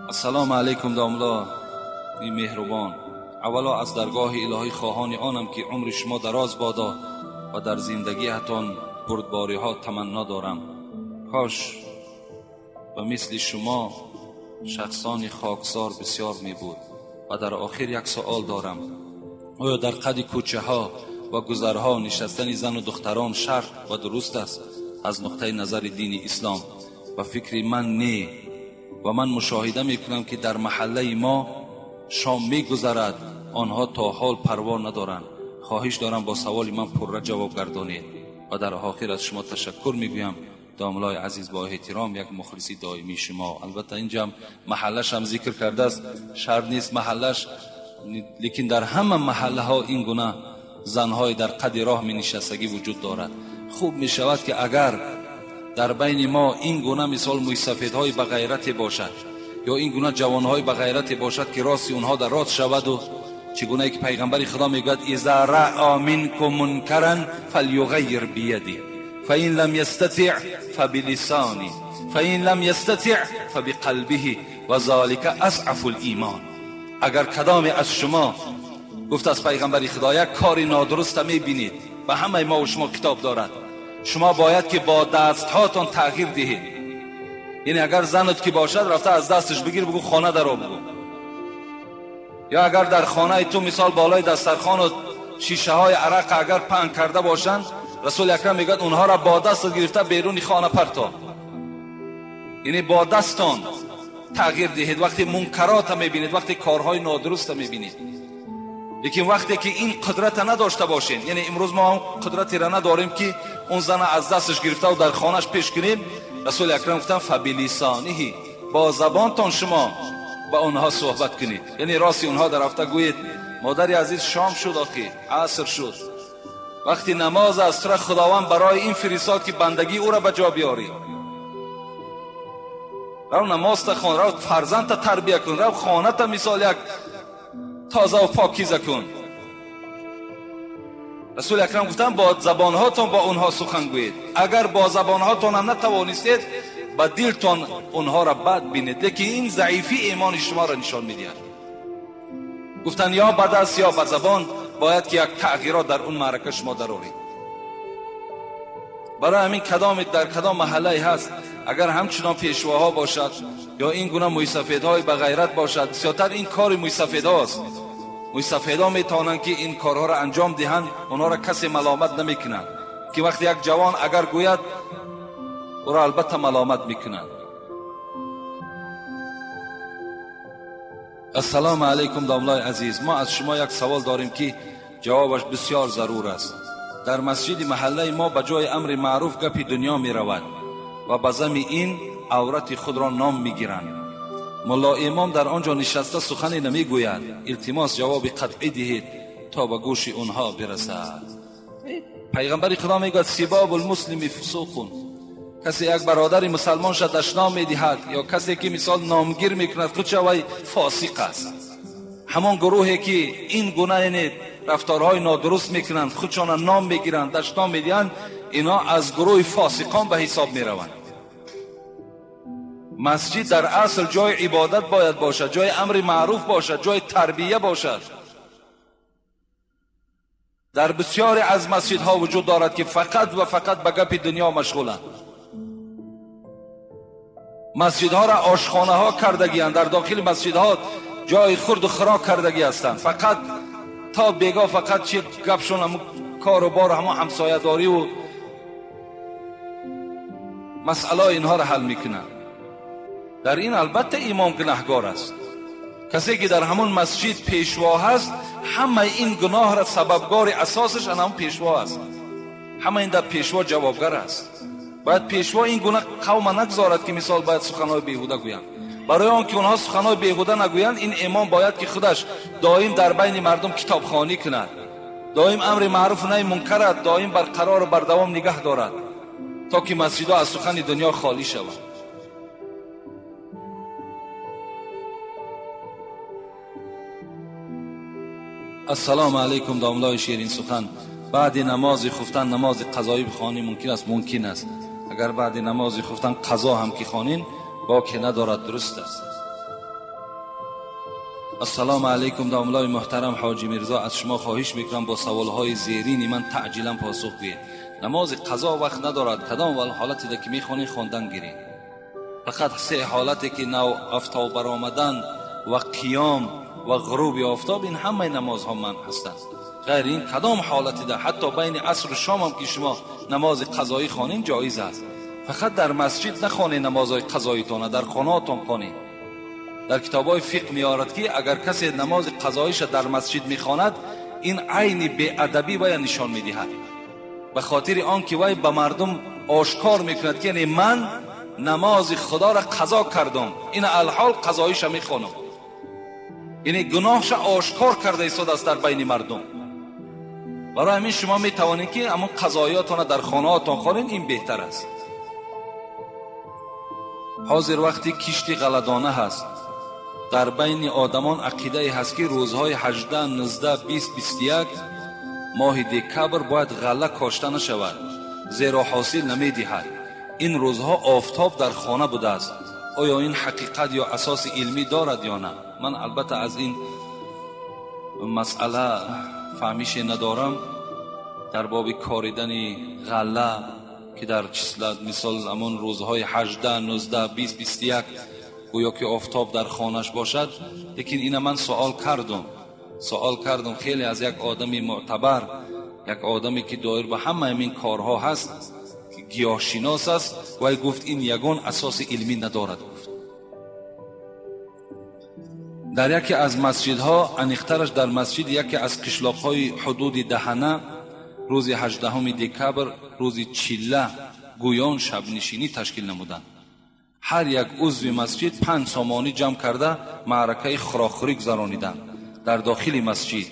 Ассалому алайкум домуло и меҳрубон. Аввало аз даргоҳи илоҳӣ хоҳони онам ки умри шумо дароз бодо ва дар зиндагиатон бурдбориҳо таманно дорам. Кош ба мисли шумо шахсони хоксор бисёр мебуд. Ва дар охир як суол дорам. Оё дар қади кӯчаҳо ва гузарҳо нишастани зану духтарон шарт ва дуруст аст аз нуқтаи назари дини ислом? Ба фикри ман не. Ва ман мушоҳида мекунам ки дар маҳаллаи мо шом мегузарад, онҳо то ҳол парво надоранд. Хоҳиш дорам бо саволи ман пурра ҷавоб гардонед. Ва дар охир аз шумо ташаккур мегӯям домулои азиз, бо эҳтиром як мухлиси доимии шумо. Албатта инҷа маҳаллаш ҳам зикр кардааст, шарт нест маҳаллаш, лекин дар ҳама маҳаллаҳо ин гуна занҳои дар қади роҳ менишастагӣ вуҷуд дорад. Хуб мешавад ки агар дар байни мо ин гуна мисол мӯйсафедҳои ба ғайрате бошад ё ин гуна ҷавонҳои ба ғайрате бошад ки рости онҳо дар рост шаваду чӣ гунае ки пайғамбари худо мегӯяд: иза раъа минкум мункаран фалюғайир бияди фаин лам ястатиъ фабилисани фаин лам ястатиъ фабиқалбиҳи ва залика асъафу лимон. Агар кадоме аз шумо, гуфт аз пайғамбари худо, як кори нодуруста мебинед, ба ҳамаи мо ва шумо китоб дорад, шумо бояд ки бо дастҳоятон тағйир диҳед. Яъне агар занат ки бошад, рафта аз дасташ бигир, бигӯ хона даро бигӯ. Ё агар дар хонаи ту мисол болои дастархонат шишаҳои арақ агар паҳн карда бошанд, расули акрам мегӯяд онҳоро бо даст гирифта беруни хона парто. Яъне бо дастон тағйир диҳед вақте мункарота мебинед, вақте корҳои нодуруста мебинед. Лекин вақте ки ин қудрата надошта бошед, яъне имрӯз мо он қудратеро надорем ки он зана аз дасташ гирифтаву дар хонааш пеш кунем, расули акрам гуфтанд фабилисониҳи, бо забонтон шумо ба онҳо суҳбат кунед. Яъне рости онҳо дар рафта гӯед: модари азиз, шом шуд, охи аср шуд, вақти намоз аст, тура худованд барои ин фиристод ки бандагии ӯро ба ҷо биёрӣ. Рав намозта хон, рав фарзандта тарбия кун, рав хоната мисол як тоза ва покиза кун. Расули акрам гуфтанд бо забонҳотон бо онҳо сухан гӯед. Агар бо забонҳотон ҳам натавонистед, ба дилтон онҳоро бад бинед, лекин ин заифи имони шуморо нишон медиҳад. Гуфтанд ё ба даст ё ба забон бояд ки як тағйирот дар он маърака шумо дароред. Барои ҳамин кадоме дар кадом маҳаллае ҳаст, агар ҳамчунон пешвоҳо бошад ё ин гуна мӯйсафедҳои ба ғайрат бошад, бисёртар ин кори мӯйсафедҳост. Мӯйсафедҳо метавонанд ки ин корҳоро анҷом диҳанд, онҳоро касе маломат намекунанд. Ки вақте як ҷавон агар гӯяд, ӯро албатта маломат мекунанд. Ассалому алайкум домлои азиз, мо аз шумо як савол дорем ки ҷавобаш бисёр зарур аст. Дар масҷиди маҳаллаи мо ба ҷои амри маъруф гапи дунё меравад ва ба зами ин аврати худро ном мегиранд. Мулло имом дар он ҷо нишаста сухане намегӯяд. Илтимос ҷавоби қатъӣ диҳед то ба гӯши онҳо бирасад. Пайғамбари худо мегӯяд: сибобул муслими фусуқун. Касе як бародари мусалмонша дашном медиҳад ё касе ки мисол номгир мекунад, худша вай фосиқ аст. Ҳамон гурӯҳе ки ин гуна яъне рафторҳои нодуруст мекунанд, худшона ном мегиранд, дашном медиҳанд, инҳо аз гурӯҳи фосиқон ба ҳисоб мераванд. Масҷид дар асл ҷои ибодат бояд бошад, ҷои амри маъруф бошад, ҷои тарбия бошад. Дар бисёре аз масҷидҳо вуҷуд дорад ки фақат ва фақат ба гапи дунё машғуланд. Масҷидҳоро ошхонаҳо кардагианд, дар дохили масҷидҳо ҷои хурду хӯрок кардагӣ ҳастанд. Фақат то бегоҳ фақат чи гапшон, ҳамун кору бор, ҳамун ҳамсоядориву масъалаи инҳоро ҳал мекунанд. Дар ин албатта имом гунаҳгор аст. Касе ки дар ҳамун масҷид пешво ҳаст, ҳамаи ин гуноҳро сабабгори асосаш ан ҳамун пешво аст. Ҳама ин дар пешво ҷавобгар аст. Бояд пешво ин гуна қавма нагзорад ки мисол бояд суханҳои беҳуда гӯянд. Барои он ки онҳо суханҳои беҳуда нагӯянд, ин имом бояд ки худаш доим дар байни мардум китобхонӣ кунад. Доим амри маъруф наҳи мункар доим барқарор ва бардавом нигаҳ дорад, то ки масҷидҳо аз сухани дунё холӣ шавад. Ассалому алайкум, домлои ширин сухан. Баъди намози хуфтан намози қазоӣ бихонӣ мумкин аст? Мумкин аст. Агар баъди намози хуфтан қазо ҳам ки хонин, боке надорад, дуруст аст. Ассалому алайкум, домлои муҳтарам Ҳоҷи Мирзо, аз шумо хоҳиш мекунам бо саволҳои зерини ман таъҷилан посух диҳед. Намози қазо вақт надорад, кадом ҳолате ки мехонӣ хондан гиред. Фақат се ҳолате ки нав офтоб баромадан ва қиём ва ғуруби офтоб, ин ҳамаи намозҳо манъ ҳастанд. Ғайр ин кадом ҳолате да ҳатто байни аср ва шом ҳам ки шумо намози қазоӣ хонин ҷоиз аст. Фақат дар масҷид нахонед намозҳои қазоитона, дар хонаатон хонед. Дар китобҳои фиқҳ меорад ки агар касе намози қазоиша дар масҷид мехонад, ин айни беадабӣ вая нишон медиҳад, ба хотири он ки вай ба мардум ошкор мекунад ки яъне ман намози худоро қазо кардам, ин алҳол қазоиша мехонам, яъне гуноҳша ошкор карда истодааст дар байни мардум. Барои ҳамин шумо метавонед ки ҳамон қазоиётонро дар хонаатон хонед, ин беҳтар аст. Ҳозир вақти кишти ғалладона ҳаст. Дар байни одамон ақидае ҳаст ки рӯзҳои 18, 19, 20, 21 моҳи декабр бояд ғалла кошта нашавад, зеро ҳосил намедиҳад. Ин рӯзҳо офтоб дар хона будааст. Оё ин ҳақиқат ё асоси илмӣ дорад ё на? Ман албатта аз ин масъала фаҳмише надорам дар боби коридани ғалла ки дар числа мисол ҳамон рӯзҳои 18, 19, 20, 21 гӯё ки офтоб дар хонаш бошад. Лекин ина ман суол кардам хеле аз як одами мӯътабар, як одаме ки доир ба ҳамаи ин корҳо ҳаст, ки гиёҳшинос аст, вай гуфт ин ягон асоси илмӣ надорад. Гуфт дар яке аз масҷидҳо, аниқтараш дар масҷиди яке аз қишлоқҳои ҳудуди Даҳана, рӯзи 18 декабр, рӯзи чилла гӯён шабнишинӣ ташкил намуданд. Ҳар як узви масҷид 5 сомонӣ ҷамъ карда маъракаи хӯрокхӯрӣ гузарониданд дар дохили масҷид.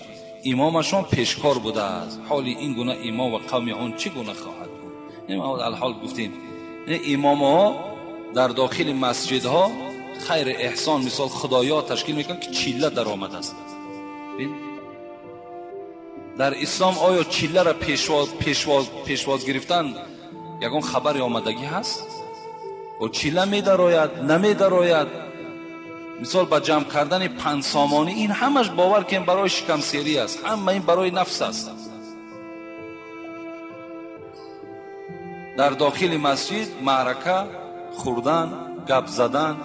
Имомашон пешкор будааст. Ҳоли ин гуна имом ва қавми он чӣ гуна хоҳад буд? Алҳол гуфтем имомҳо дар дохили масҷидҳо хайр эҳсон мисол худоё ташкил мекунанд ки чилла даромадааст. Дар ислом оё чилларо пешвоз гирифтан ягон хабари омадагӣ ҳаст? О чилла медарояд, намедарояд? Мисол ба ҷамъ кардани 5 сомонӣ, ин ҳамаш бовар кун барои шикамсерӣ аст, ҳама ин барои нафс аст. Дар дохили масҷид маърака, хӯрдан, гап задан.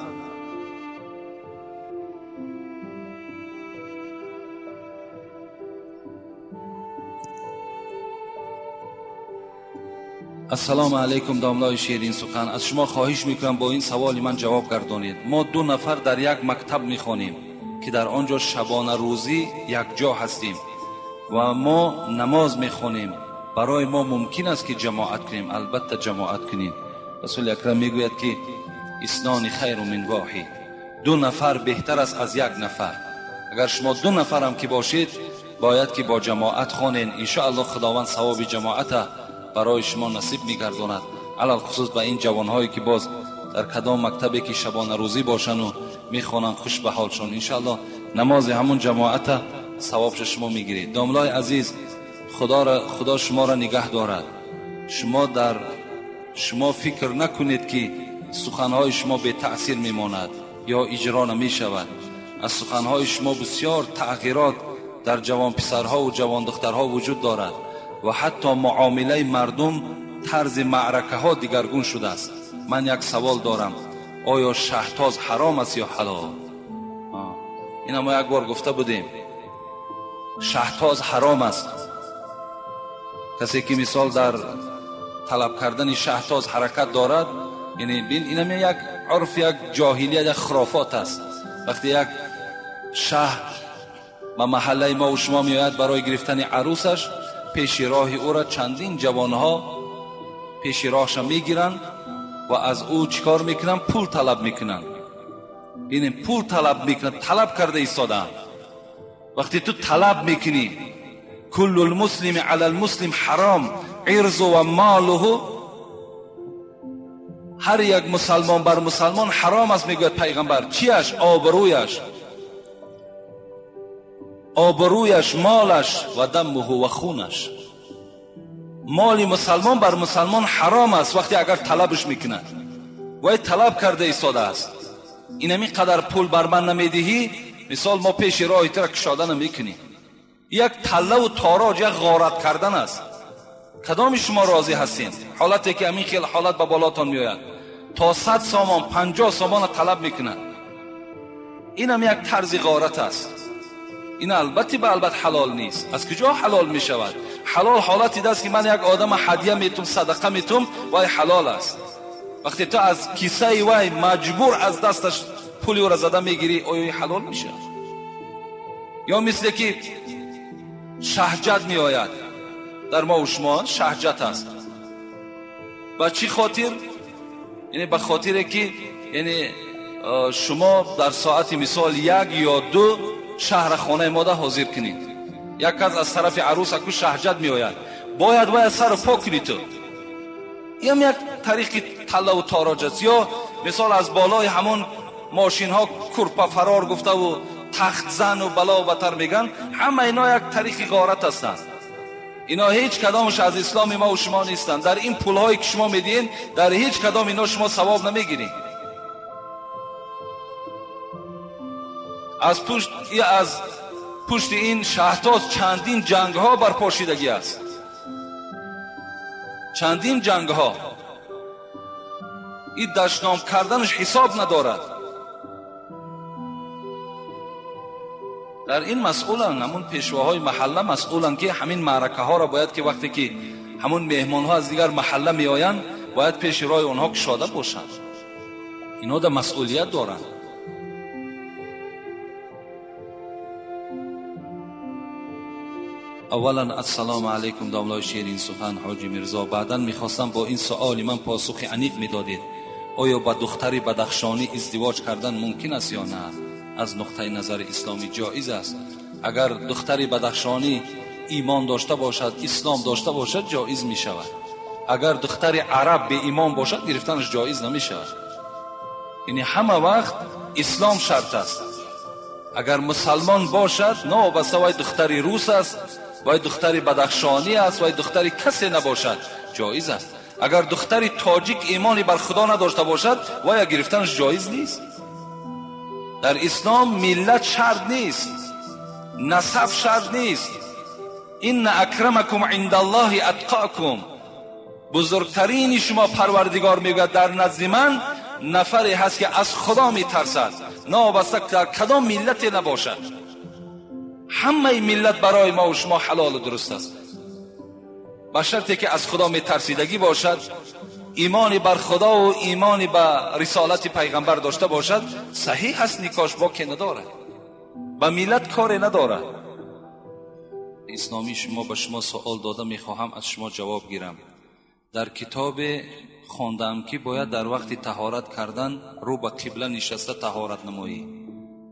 Ассалому алайкум, домлои ширин сухан. Аз шумо хоҳиш мекунам бо ин саволи ман ҷавоб гардонед. Мо 2 нафар дар як мактаб мехонем ки дар он ҷо шабона рӯзӣ якҷо ҳастем ва мо намоз мехонем. Барои мо мумкин аст ки ҷамоат кунем? Албатта ҷамоат кунем. Расули акрам мегӯяд ки иснони хайру мин воҳид, 2 нафар беҳтар аст аз 1 нафар. Агар шумо 2 нафарам ки бошед, бояд ки бо ҷамоат хонед. Иншоаллоҳ Худованд савоби ҷамоата барои шумо насиб мегардонад. Алалхусус ба ин ҷавонҳое ки боз дар кадом мактабе ки шабона рӯзӣ бошану мехонанд, хуш ба ҳолшон. Иншоаллоҳ намози ҳамун ҷамоата савобша шумо мегиред. Домлои азиз, Худо шуморо нигаҳ дорад. Шумо фикр накунед ки суханҳои шумо бетаъсир мемонад ё иҷро намешавад. Аз суханҳои шумо бисёр тағйирот дар ҷавонписарҳо ва ҷавондухтарҳо вуҷуд дорад ва ҳатто муомилаи мардум, тарзи маъракаҳо дигаргун шудааст. Ман як савол дорам: оё шаҳтоз ҳаром аст ё ҳалол? Ина мо як бор гуфта будем, шаҳтоз ҳаром аст. Касе ки мисол дар талаб кардани шаҳтоз ҳаракат дорад, яъне бин, инам як урф, як ҷоҳилият, як хурофот аст. Вақте як шаҳр ба маҳаллаи мо ва шумо меояд барои гирифтани арӯсаш, пеши роҳи ӯро чандин ҷавонҳо пеши роҳша мегиранд ва аз ӯ чикор мекунанд? Пул талаб мекунанд. Бинем, пул талаб мекунанд, талаб карда истодаанд. Вақте ту талаб мекунӣ, كل المسلم علی المسلم حرام عرض و ماله. هر یک مسلمان بر مسلمان حرام است میگوید پیغمبر. چیش؟ آبرویش، آبرویش، مالش و دمه و خونش. مال مسلمان بر مسلمان حرام است وقتی اگر طلبش میکند. وای طلب کرده ایستاده است، اینمی قدر پول بر من نمیدهی، مثال ما پیش راه تو را کشاده نمیکنیم. یک تله و تاراج، یک غارت کردن است. کدام شما راضی هستین؟ حالتی که همین خیلی حالت به بالاتان میآید، تا 100 سامان 50 سامان طلب میکنند. این هم یک طرز غارت است. این البته به البته حلال نیست. از کجا حلال میشود؟ حلال حالتی است که من یک آدم هدیه میتم، صدقه میتم، وای حلال است. وقتی تو از کیسه وای مجبور از دستش پولی را زده میگیری، آیا حلال میشه؟ یا مثل که شهجت میآید در ما و شما، شهجت است. با چی خاطر؟ یعنی به خاطر که یعنی شما در ساعت مثال 1 یا 2 شهر خانه ماده حاضر کنید. یک از طرف عروس اکو شهجت میآید، باید سر پاک کنید تو. این یک طریق طلا و تاراج است. یا مثال از بالای همون ماشین ها کرپه فرار گفته و تخت زن و بلا و بتر میگن، همه اینا یک طریق غارت هستند. اینا هیچ کدامش از اسلام ما و شما نیستند. در این پول هایی که شما میدین، در هیچ کدام اینا شما ثواب نمیگیرین. از پشت این شهتاز چندین جنگ ها برپاشیدگی است، چندین جنگ ها. این دشنام کردنش حساب ندارد. در این مسئولن همون پیشواهای محله مسئولن که همین معرکه ها را باید که وقتی که همون مهمان ها از دیگر محله می آیند باید پیش راه آنها کشاده باشند. اینا در مسئولیت دارند. اولا السلام علیکم داملای شیرین سخن حاجی میرزا. بعدا میخواستم با این سؤال من پاسخ عمیق میدادید. آیا با دختری بدخشانی ازدواج کردن ممکن است یا نه؟ از نقطه نظر اسلامی جایز است. اگر دختری بدخشانی ایمان داشته باشد، اسلام داشته باشد، جایز می شود. اگر دختر عرب به ایمان باشد، گرفتنش جایز نمی شود. یعنی همه وقت اسلام شرط است. اگر مسلمان باشد، نه بس وای دختری روس است، وای دختری بدخشانی است، وای دختری کسی نباشد، جایز است. اگر دختری تاجیک ایمانی بر خدا نداشته باشد، وای گرفتنش جایز نیست. در اسلام ملت شرط نیست، نسب شرط نیست. ان اکرمکم عند الله اتقاکم. بزرگترین شما پروردگار میگوید در نزد من نفری هست که از خدا میترسد، نابسته در کدام ملت نباشد. همه ملت برای ما و شما حلال و درست است، به شرطی که از خدا میترسیدگی باشد، ایمان بر خدا و ایمان به رسالت پیغمبر داشته باشد. صحیح است، نکاش با که نداره، به ملت کاری نداره. اسلامی شما به شما سوال داده میخواهم از شما جواب گیرم. در کتاب خواندم که باید در وقت طهارت کردن رو به قبله نشسته طهارت نمایی.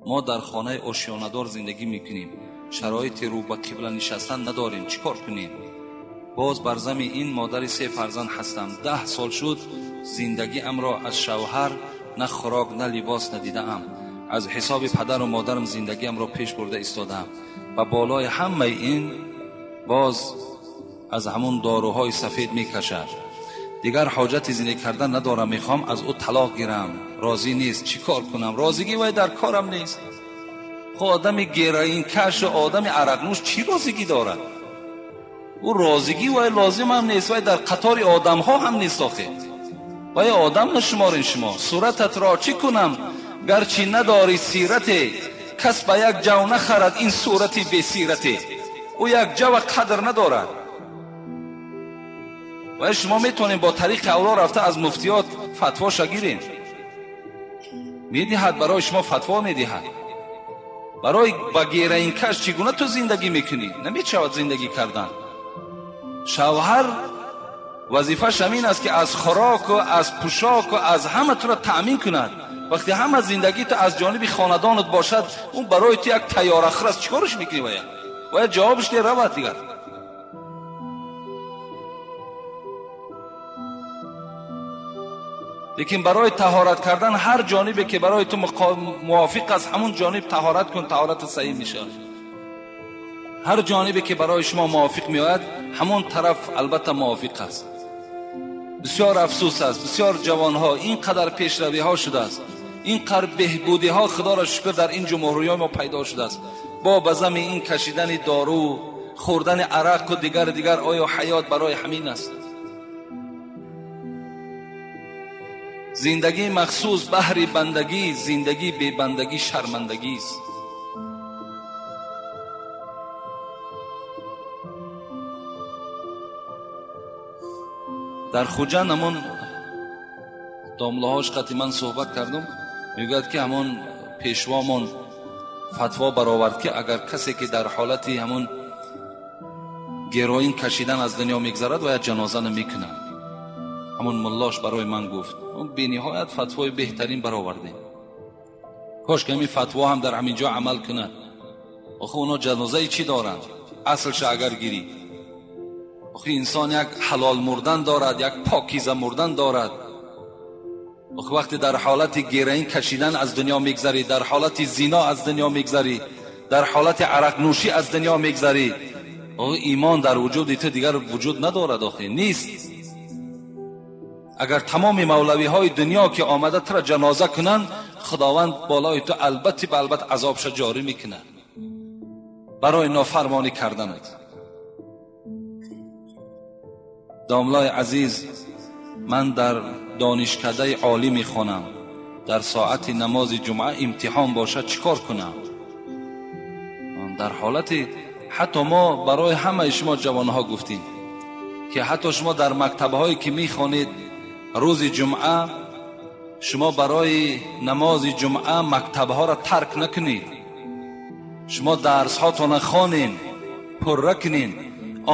ما در خانه آشیانه‌دار زندگی میکنیم، شرایط رو به قبله نشستن نداریم، چیکار کنیم؟ باز بر زمین این مادر 3 فرزند هستم. 10 سال شد زندگی ام را از شوهر نه خوراک نه لباس ندیدم. از حساب پدر و مادرم زندگی ام را پیش برده ایستادم و بالای همه این باز از همون داروهای سفید میکشد. دیگر حاجت زندگی کردن ندارم، میخوام از او طلاق گیرم، راضی نیست، چیکار کنم؟ راضیگی وای در کارم نیست. خب آدم گرین کش و آدم عرق نوش چی راضیگی دارد؟ او راضیگی وای لازم هم نیست، وای در قطار آدم ها هم نیست. آخه وای آدم نشمارین شما. صورتت را چی کنم گرچه نداری سیرت، کس به یک جو نخرد این صورتی بی سیرته. او یک جو قدر ندارد. و شما میتونید با طریق اولا رفته از مفتیات فتوا شگیرین، میدهد برای شما فتوا میدهد. برای با گیرین کش چگونه تو زندگی میکنی؟ نمیشود زندگی کردن. شوهر وظیفه‌اش همین است که از خوراک و از پوشاک و از همه تو را تأمین کند. وقتی همه زندگی تو از جانب خاندانت باشد، اون برای تو یک تیاره خر است. چیکارش میکنی؟ باید جوابش ده رود دیگر. Лекин барои таҳорат кардан ҳар ҷонибе ки барои ту мувофиқ аст, ҳамон ҷониб таҳорат кун, таҳорат саҳеҳ мешавад. Ҳар ҷонибе ки барои шумо мувофиқ меояд, ҳамон тараф албатта мувофиқ аст. Бисёр афсӯс аст, бисёр ҷавонҳо ин қадар пешравиҳо шудааст, ин қадар беҳбудиҳо худоро шукр дар ин ҷумҳуриҳои мо пайдо шудааст. Бо ба зами ин кашидани дору, хӯрдани арақ ва дигар дигар, оё ҳаёт барои ҳамин аст? Зиндагии махсус баҳри бандагӣ, зиндагии бебандагӣ шармандагӣ аст. Дар Хуҷанд ҳамон домлаҳош қати ман суҳбат кардам, мегӯяд ки ҳамон пешвомон фатво баровард ки агар касе ки дар ҳолати ҳамон героин кашидан аз дунё мегзарад, бояд ҷаноза намекунад. Ҳамон муллош барои ман гуфт, бениҳоят фатвои беҳтарин баровардем. Кош ки ҳамин фатво ҳам дар ҳамин ҷо амал кунад. Охи онҳо ҷанозаи чӣ доранд? Аслша агар гирӣ, охи инсон як ҳалол мурдан дорад, як покиза мурдан дорад. Охи вақте дар ҳолати героин кашидан аз дунё мегзарӣ, дар ҳолати зино аз дунё мегзарӣ, дар ҳолати арақнӯшӣ аз дунё мегзарӣ, охи имон дар вуҷуди ту дигар вуҷуд надорад, охи нест. Агар тамоми мавлавиҳои дунё ки омада туро ҷаноза кунанд, худованд болои ту албатта ба албатта азобша ҷорӣ мекунад барои нофармонӣ карданат. Домлаи азиз, ман дар донишкадаи олӣ мехонам, дар соати намози ҷумъа имтиҳон бошад чӣ кор кунам? Дар ҳолати ҳатто мо барои ҳамаи шумо ҷавонҳо гуфтем ки ҳатто шумо дар мактабҳое ки мехонед рӯзи ҷумъа шумо барои намози ҷумъа мактабҳоро тарк накунед, шумо дарсҳотонро хонед, пурра кунед,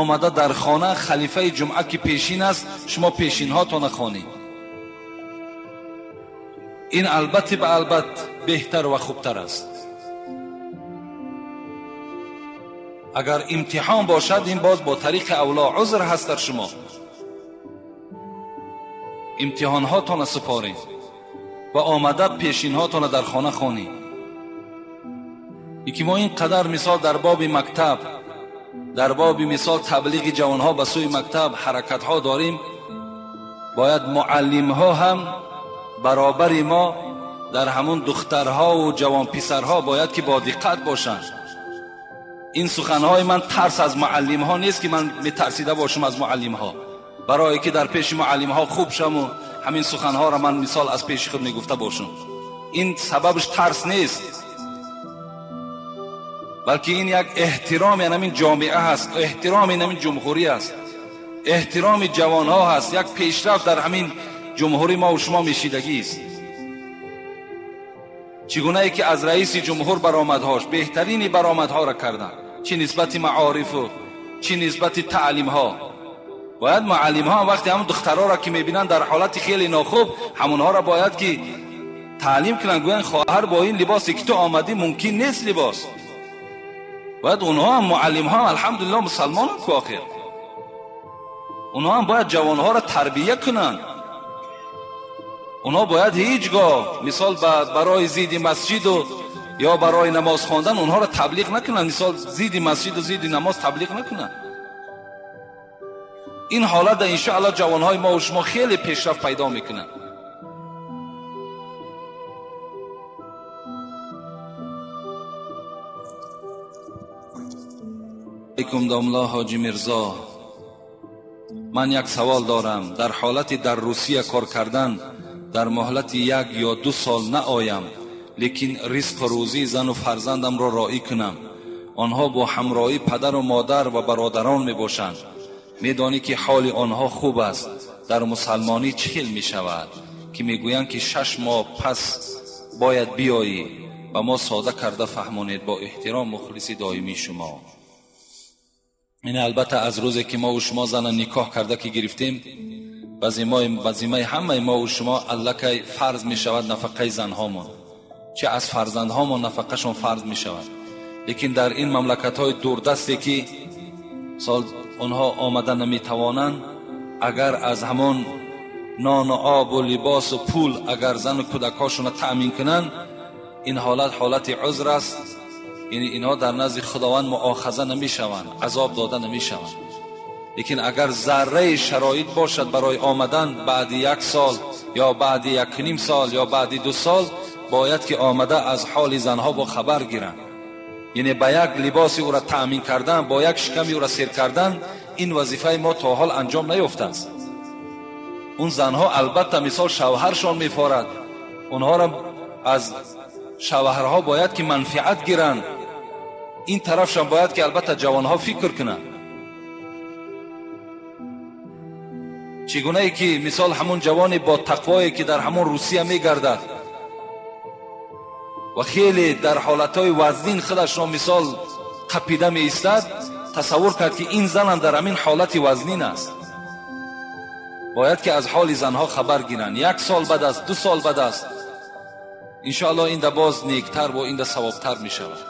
омада дар хона халифаи ҷумъа ки пешин аст, шумо пешинҳотонро хонед. Ин албатта ба албат беҳтар ва хубтар аст. Агар имтиҳон бошад, ин боз бо тариқи авло узр ҳаст дар шумо. Имтиҳонҳотонро супоред ва омада пешинҳотонро дар хона хонед. Ин ки мо ин қадар мисол дар боби мактаб, дар боби мисол таблиғи ҷавонҳо ба сӯи мактаб ҳаракатҳо дорем, бояд муаллимҳо ҳам баробари мо дар ҳамон духтарҳову ҷавонписарҳо бояд ки бо диққат бошанд. Ин суханҳои ман тарс аз муаллимҳо нест ки ман метарсида бошам аз муаллимҳо, барое ки дар пеши муаллимҳо хуб шаму ҳамин суханҳоро ман мисол аз пеши худ мегуфта бошам. Ин сабабш тарс нест, балки ин як эҳтироми ҳамин ҷомеа ҳаст, эҳтироми ҳамин ҷумҳурӣ аст, эҳтироми ҷавонҳо ҳаст, як пешрафт дар ҳамин ҷумҳурӣ мо ва шумо мешидагист. Чӣ гунае ки аз раиси ҷумҳур баромадҳош беҳтарини баромадҳоро карданд, чӣ нисбати маорифу чӣ нисбати таълимҳо. Бояд муаллимҳо вақте ҳамон духтарҳоро ки мебинанд дар ҳолати хеле нохуб, ҳамонҳоро бояд ки таълим кунанд, гӯянд хоҳар бо ин либосе ки ту омадӣ мумкин нест либос. Бояд онҳо ҳам муаллимҳо ҳам алҳамдулиллоҳ мусалмонанд ку охир, онҳо ҳам бояд ҷавонҳоро тарбия кунанд. Онҳо бояд ҳеҷ гоҳ мисол барои зидди масҷиду ё барои намоз хондан онҳоро таблиғ накунанд, мисол зидди масҷиду зидди намоз таблиғ накунанд. Ин ҳолат иншоаллоҳ ҷавонҳои мо ва шумо хеле пешрафт пайдо мекунанд. Алайкум домла ҳоҷи Мирзо, ман як савол дорам. Дар ҳолати дар Русия кор кардан дар муҳлати 1 ё 2 сол наоям, лекин ризқу рӯзии зану фарзандамро роӣ кунам. Онҳо бо ҳамроҳии падару модар ва бародарон мебошанд. Медонӣ ки ҳоли онҳо хуб аст. Дар мусалмонӣ чӣ хел мешавад ки мегӯянд ки 6 моҳ пас бояд биёӣ? Ба мо сода карда фаҳмонед. Бо эҳтиром, мухлиси доимии шумо. Ин албатта аз рӯзе ки мо ва шумо зана никоҳ карда ки гирифтем, ба зиммаи ҳамаи мо ва шумо аллакай фарз мешавад нафақаи занҳомон, чӣ аз фарзандҳомон нафақашон фарз мешавад. Лекин дар ин мамлакатҳои дурдасте ки сол онҳо омада наметавонанд, агар аз ҳамон нону обу либосу пул агар зану кӯдакҳошонро таъмин кунанд, ин ҳолат ҳолати узр аст. Яъне инҳо дар назди Худованд муохаза намешаванд, азоб дода намешаванд. Лекин агар зарраи шароит бошад барои омадан баъди як сол ё баъди 1.5 сол ё баъди 2 сол, бояд ки омада аз ҳоли занҳо бо хабар гиранд. Яъне ба як либоси ӯро таъмин кардан, бо як шиками ӯро сер кардан, ин вазифаи мо то ҳол анҷом наёфтааст. Он занҳо албатта мисол шавҳаршон мефорад, онҳоро аз шавҳарҳо бояд ки манфиат гиранд. Ин тарафшон бояд ки албатта ҷавонҳо фикр кунанд. Чӣ гунае ки мисол ҳамон ҷавоне бо тақвое ки дар ҳамон Русия мегардад ва хеле дар ҳолатҳои вазнин худашро мисол қапида меистад, тасаввур кард ки ин занам дар ҳамин ҳолати вазнин аст. Бояд ки аз ҳоли занҳо хабар гиранд. 1 сол баъд аст, 2 сол баъд аст, иншоаллоҳ инда боз нектар ва инда савобтар мешавад.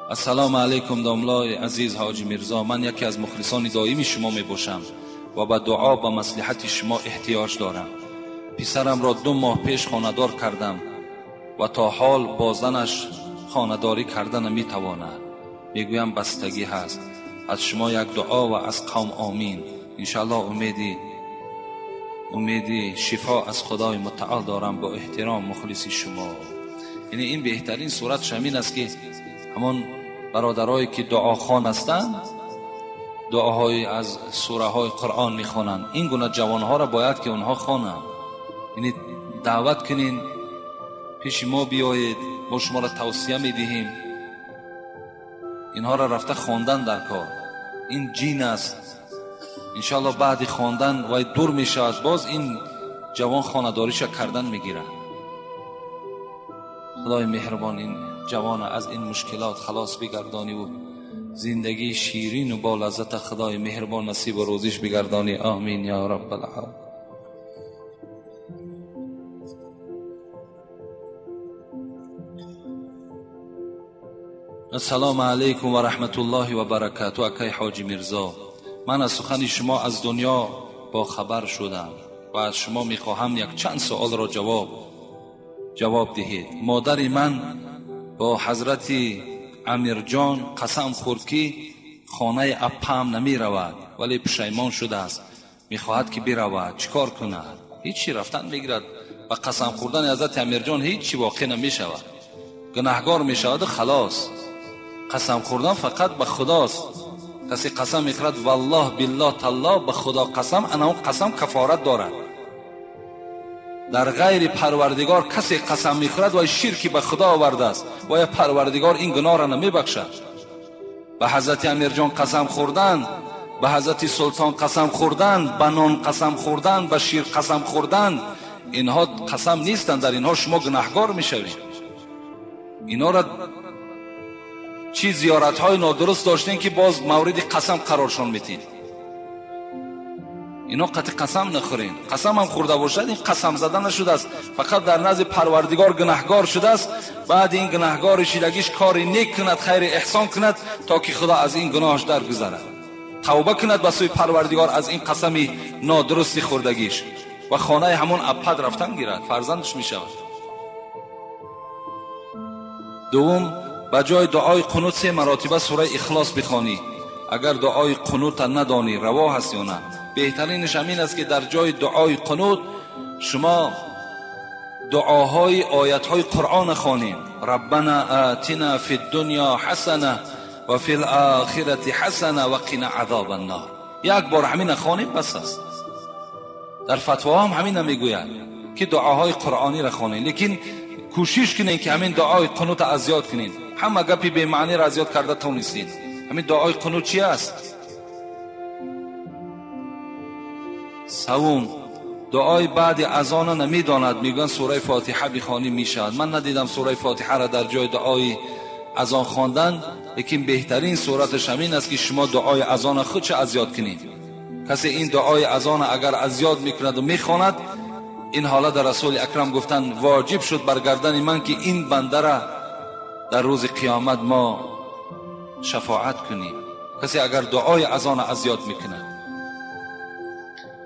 Ассалому алайкум домлои азиз Ҳоҷи Мирзо, ман яке аз мухлисони доими шумо мебошам ва ба дуо ба маслиҳати шумо эҳтиёҷ дорам. Писарамро 2 моҳ пеш хонадор кардам ва то ҳол бо занаш хонадорӣ карда наметавонад. Мегӯям бастагӣ ҳаст. Аз шумо як дуо ва аз қавм омин. Иншоаллоҳ умеди шифо аз Худои мутаол дорам. Бо эҳтиром мухлиси шумо. Яъне ин беҳтарин суратш ҳамин аст ки ҳамон бародарое ки дуохон ҳастанд, дуоҳои аз сураҳои Қуръон мехонанд, ин гуна ҷавонҳоро бояд ки онҳо хонанд. Яъне даъват кунин, пеши мо биёед, мо шуморо тавсия медиҳем. Инҳоро рафта хондан дар кор. Ин ҷин аст. Иншоаллоҳ баъди хондан вай дур мешавад, боз ин ҷавон хонадориша кардан мегирад. Худои меҳрубон ин ҷавона аз ин мушкилот халос бигардонӣ ва зиндагии ширину бо лаззат Худои меҳрубон насибу рӯзиш бигардонӣ. Омин ё раббал оламин. Ассалому алайкум ва раҳматуллоҳи ва баракату. Акай Ҳоҷи Мирзо, ман аз сухани шумо аз дунё бохабар шудам ва аз шумо мехоҳам якчанд суолро ҷавоб диҳед. Модари ман бо ҳазрати Амирҷон қасам хӯрд ки хонаи аппам намеравад, вале пушаймон шудааст, мехоҳад ки биравад. Чӣ кор кунад? Ҳечи рафтан мегирад. Ба қасам хӯрдани ҳазрати Амирҷон ҳечи воқеъ намешавад, гунаҳгор мешаваду халос. Қасам хӯрдан фақат ба Худост. Касе қасам мехӯрад валлоҳ биллоҳ таллоҳ, ба Худо қасам, ана он қасам кафорат дорад. Дар ғайри Парвардигор касе қасам мехӯрад вай ширки ба Худо овардааст, вая Парвардигор ин гуноҳро намебахшад. Ба ҳазрати Амирҷон қасам хӯрдан, ба ҳазрати Султон қасам хӯрдан, ба нон қасам хӯрдан, ба шир қасам хӯрдан, инҳо қасам нестанд. Дар инҳо шумо гунаҳгор мешавед. Инҳоро чӣ зиёратҳои нодуруст доштем ки боз мавриди қасам қароршон метид. Ино қатъи қасам нахӯрен. Қасам ҳам хӯрда бошад, ин қасам зада нашудааст, фақат дар назди Парвардигор гунаҳгор шудааст. Баъди ин гунаҳгори шидагиш кори нек кунад, хайри эҳсон кунад, то ки Худо аз ин гуноҳаш даргузарад. Тавба кунад ба сӯи Парвардигор аз ин қасами нодурусти хӯрдагиш ва хонаи ҳамон аппад рафтан гирад, фарзандаш мешавад. Дуввум, ба ҷои дуои қунут 3 маротиба сураи Ихлос бихонӣ. Агар дуои қунута надонӣ, раво ҳаст ё на? Беҳтаринаш ҳамин аст ки дар ҷои дуои қунут шумо дуоҳои оятҳои Қуръона хонед. Раббана атина фи ддунё ҳасана ва фи лохирати ҳасана ва қина азоба ннор. Як бор ҳамина хонед, бас аст. Дар фатвоҳо ҳам ҳамина мегӯяд ки дуоҳои қуръониро хонед, лекин кӯшиш кунед ки ҳамин дуои қунута аз ёд кунед. Ҳама гапи бемаъниро аз ёд карда тонистед. Ҳамин дуои қунут чи аст? Савум, дуои баъди азона намедонад, мегӯянд сураи Фотиҳа бихонӣ мешавад. Ман надидам сураи Фотиҳаро дар ҷои дуои азон хондан, лекин беҳтарин сураташ ҳамин аст ки шумо дуои азона худша аз ёд кунед. Касе ин дуои азона агар аз ёд мекунаду мехонад, ин ҳолат дар Расули Акрам гуфтанд воҷиб шуд бар гардани ман ки ин бандара дар рӯзи қиёмат мо шафоат кунӣ. Касе агар дуои азон аз ёд мекунад.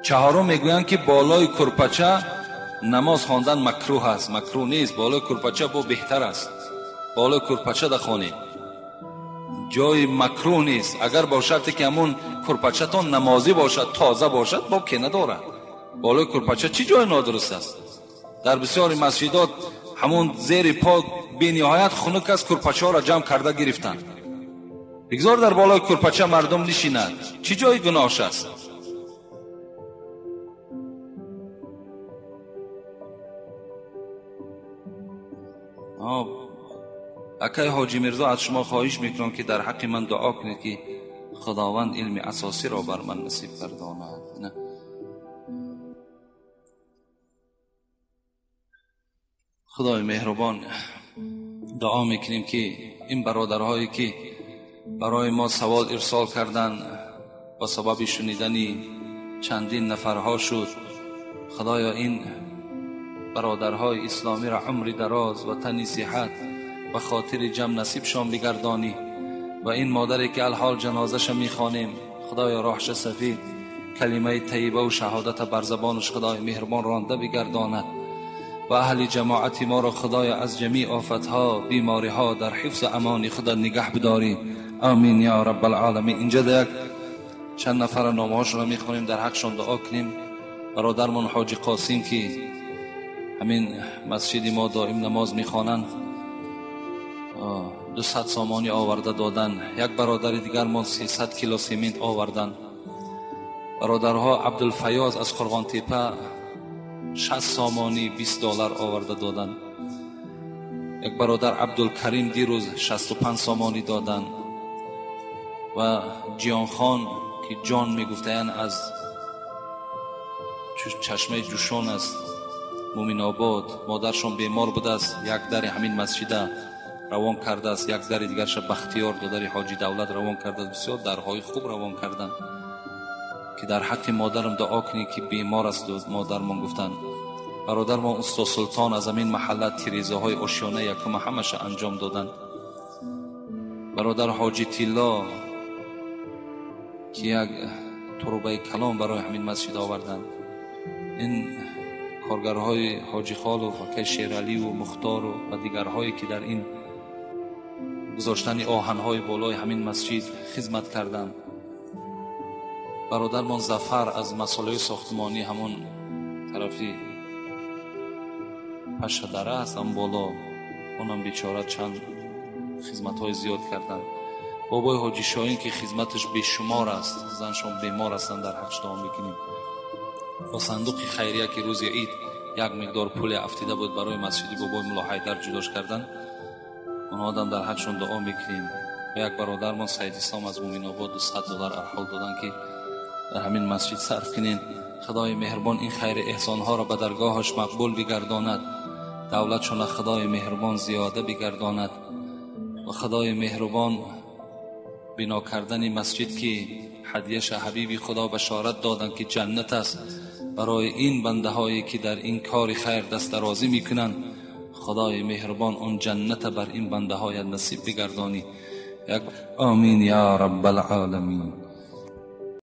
Чаҳорум мегӯянд ки болои курпача намоз хондан макрӯҳ аст. Макрӯҳ нест, болои курпача бо беҳтар аст. Болои курпача дахонед, ҷои макрӯҳ нест. Агар бо шарте ки ҳамун курпачатон намозӣ бошад, тоза бошад, боб ке надорад. Болои курпача чӣ ҷои нодуруст аст? Дар бисёри масҷидот ҳамун зери по бениҳоят хунук аст, курпачаҳоро ҷамъ карда гирифтанд. Бигзор дар болои курпача мардум нишинад, чӣ ҷои гуноҳш аст? Акай Ҳоҷи Мирзо, аз шумо хоҳиш мекунам ки дар ҳаққи ман дуо кунед ки Худованд илми асосиро бар ман насиб гардонад. Худои меҳрубон, дуо мекунем ки ин бародарҳое ки барои мо савол ирсол карданд ба сабаби шунидани чандин нафарҳо шуд, Худоё ин бародарҳои исломиро умри дароз ва тани сиҳат ба хотири ҷамъ насибшон бигардонӣ ва ин модаре ки алҳол ҷанозаша мехонем, Худоё роҳша сафид, калимаи тайиба ва шаҳодата бар забонаш Худои меҳрубон ронда бигардонад ва аҳли ҷамоати моро Худоё аз ҷамеъ офатҳо, бемориҳо дар ҳифзу амони худат нигаҳ бидорӣ. Амин ё раббалъоламин. Инҷа як чанд нафара номҳошонро мехонем, дар ҳақшон дуо кунем. Бародармон Ҳоҷи Қосим ки ҳамин масҷиди мо доим намоз мехонанд, 200 сомонӣ оварда доданд. Як бародари дигармон 300 кило семент оварданд. Бародарҳо Абдулфаёз аз Қурғонтепа 60 сомонӣ 20 доллар оварда доданд. Як бародар Абдулкарим дирӯз 65 сомонӣ доданд. Ва Ҷиёнхон ки ҷон мегуфтаянд аз чашмаи Ҷӯшон аст, Муминобод, модаршон бемор будааст, як дари ҳамин масҷида равон кардааст, як дари дигарша Бахтиёр додари Ҳоҷи Давлат равон кардааст. Бисёр дарҳои хуб равон карданд ки дар ҳаққи модарам дуо кунед ки бемор аст, модармон гуфтанд. Бародармон устод Султон аз ҳамин маҳалла тирезаҳои ошёна якума ҳамаша анҷом доданд. Бародар Ҳоҷи Тилло ки як турбаи калон барои ҳамин масҷид оварданд. Ин коргарҳои Ҳоҷи Холов, акай Шераливу Мухтору ва дигарҳое ки дар ин гузоштани оҳанҳои болои ҳамин масҷид хизмат карданд. Бародармон Зафар аз масолаи сохтмонӣ ҳамон тарафи Пашадара аст, ҳам боло, онам бечора чанд хизматҳои зиёд карданд. Бобои Ҳоҷи Шоҳин ки хизматаш бешумор аст, заншон бемор ҳастанд, дар ҳақш дуо мекунем. Бо сандуқи хайрия ки рӯзи ид як миқдор пуле афтида буд барои масҷиди бобои Мулло Ҳайдар ҷудош карданд, онҳо дар ҳақшон дуо мекунем. Ва як бародармон Саид Ислом аз Муминобод 200 доллар арҳол доданд ки дар ҳамин масҷид сарф кунед. Худои меҳрубон ин хайри эҳсонҳоро ба даргоҳаш мақбул бигардонад, давлатшона Худои меҳрубон зиёда бигардонад ва Худои меҳрубон бино кардани масҷид ки ҳадияша ҳабиби Худо башорат доданд ки ҷаннат аст, барои ин бандаҳое ки дар ин кори хайр дастдарозӣ мекунанд, Худои меҳрубон он ҷанната бар ин бандаҳоят насиб бигардонӣ. Амин ё раббалъоламин.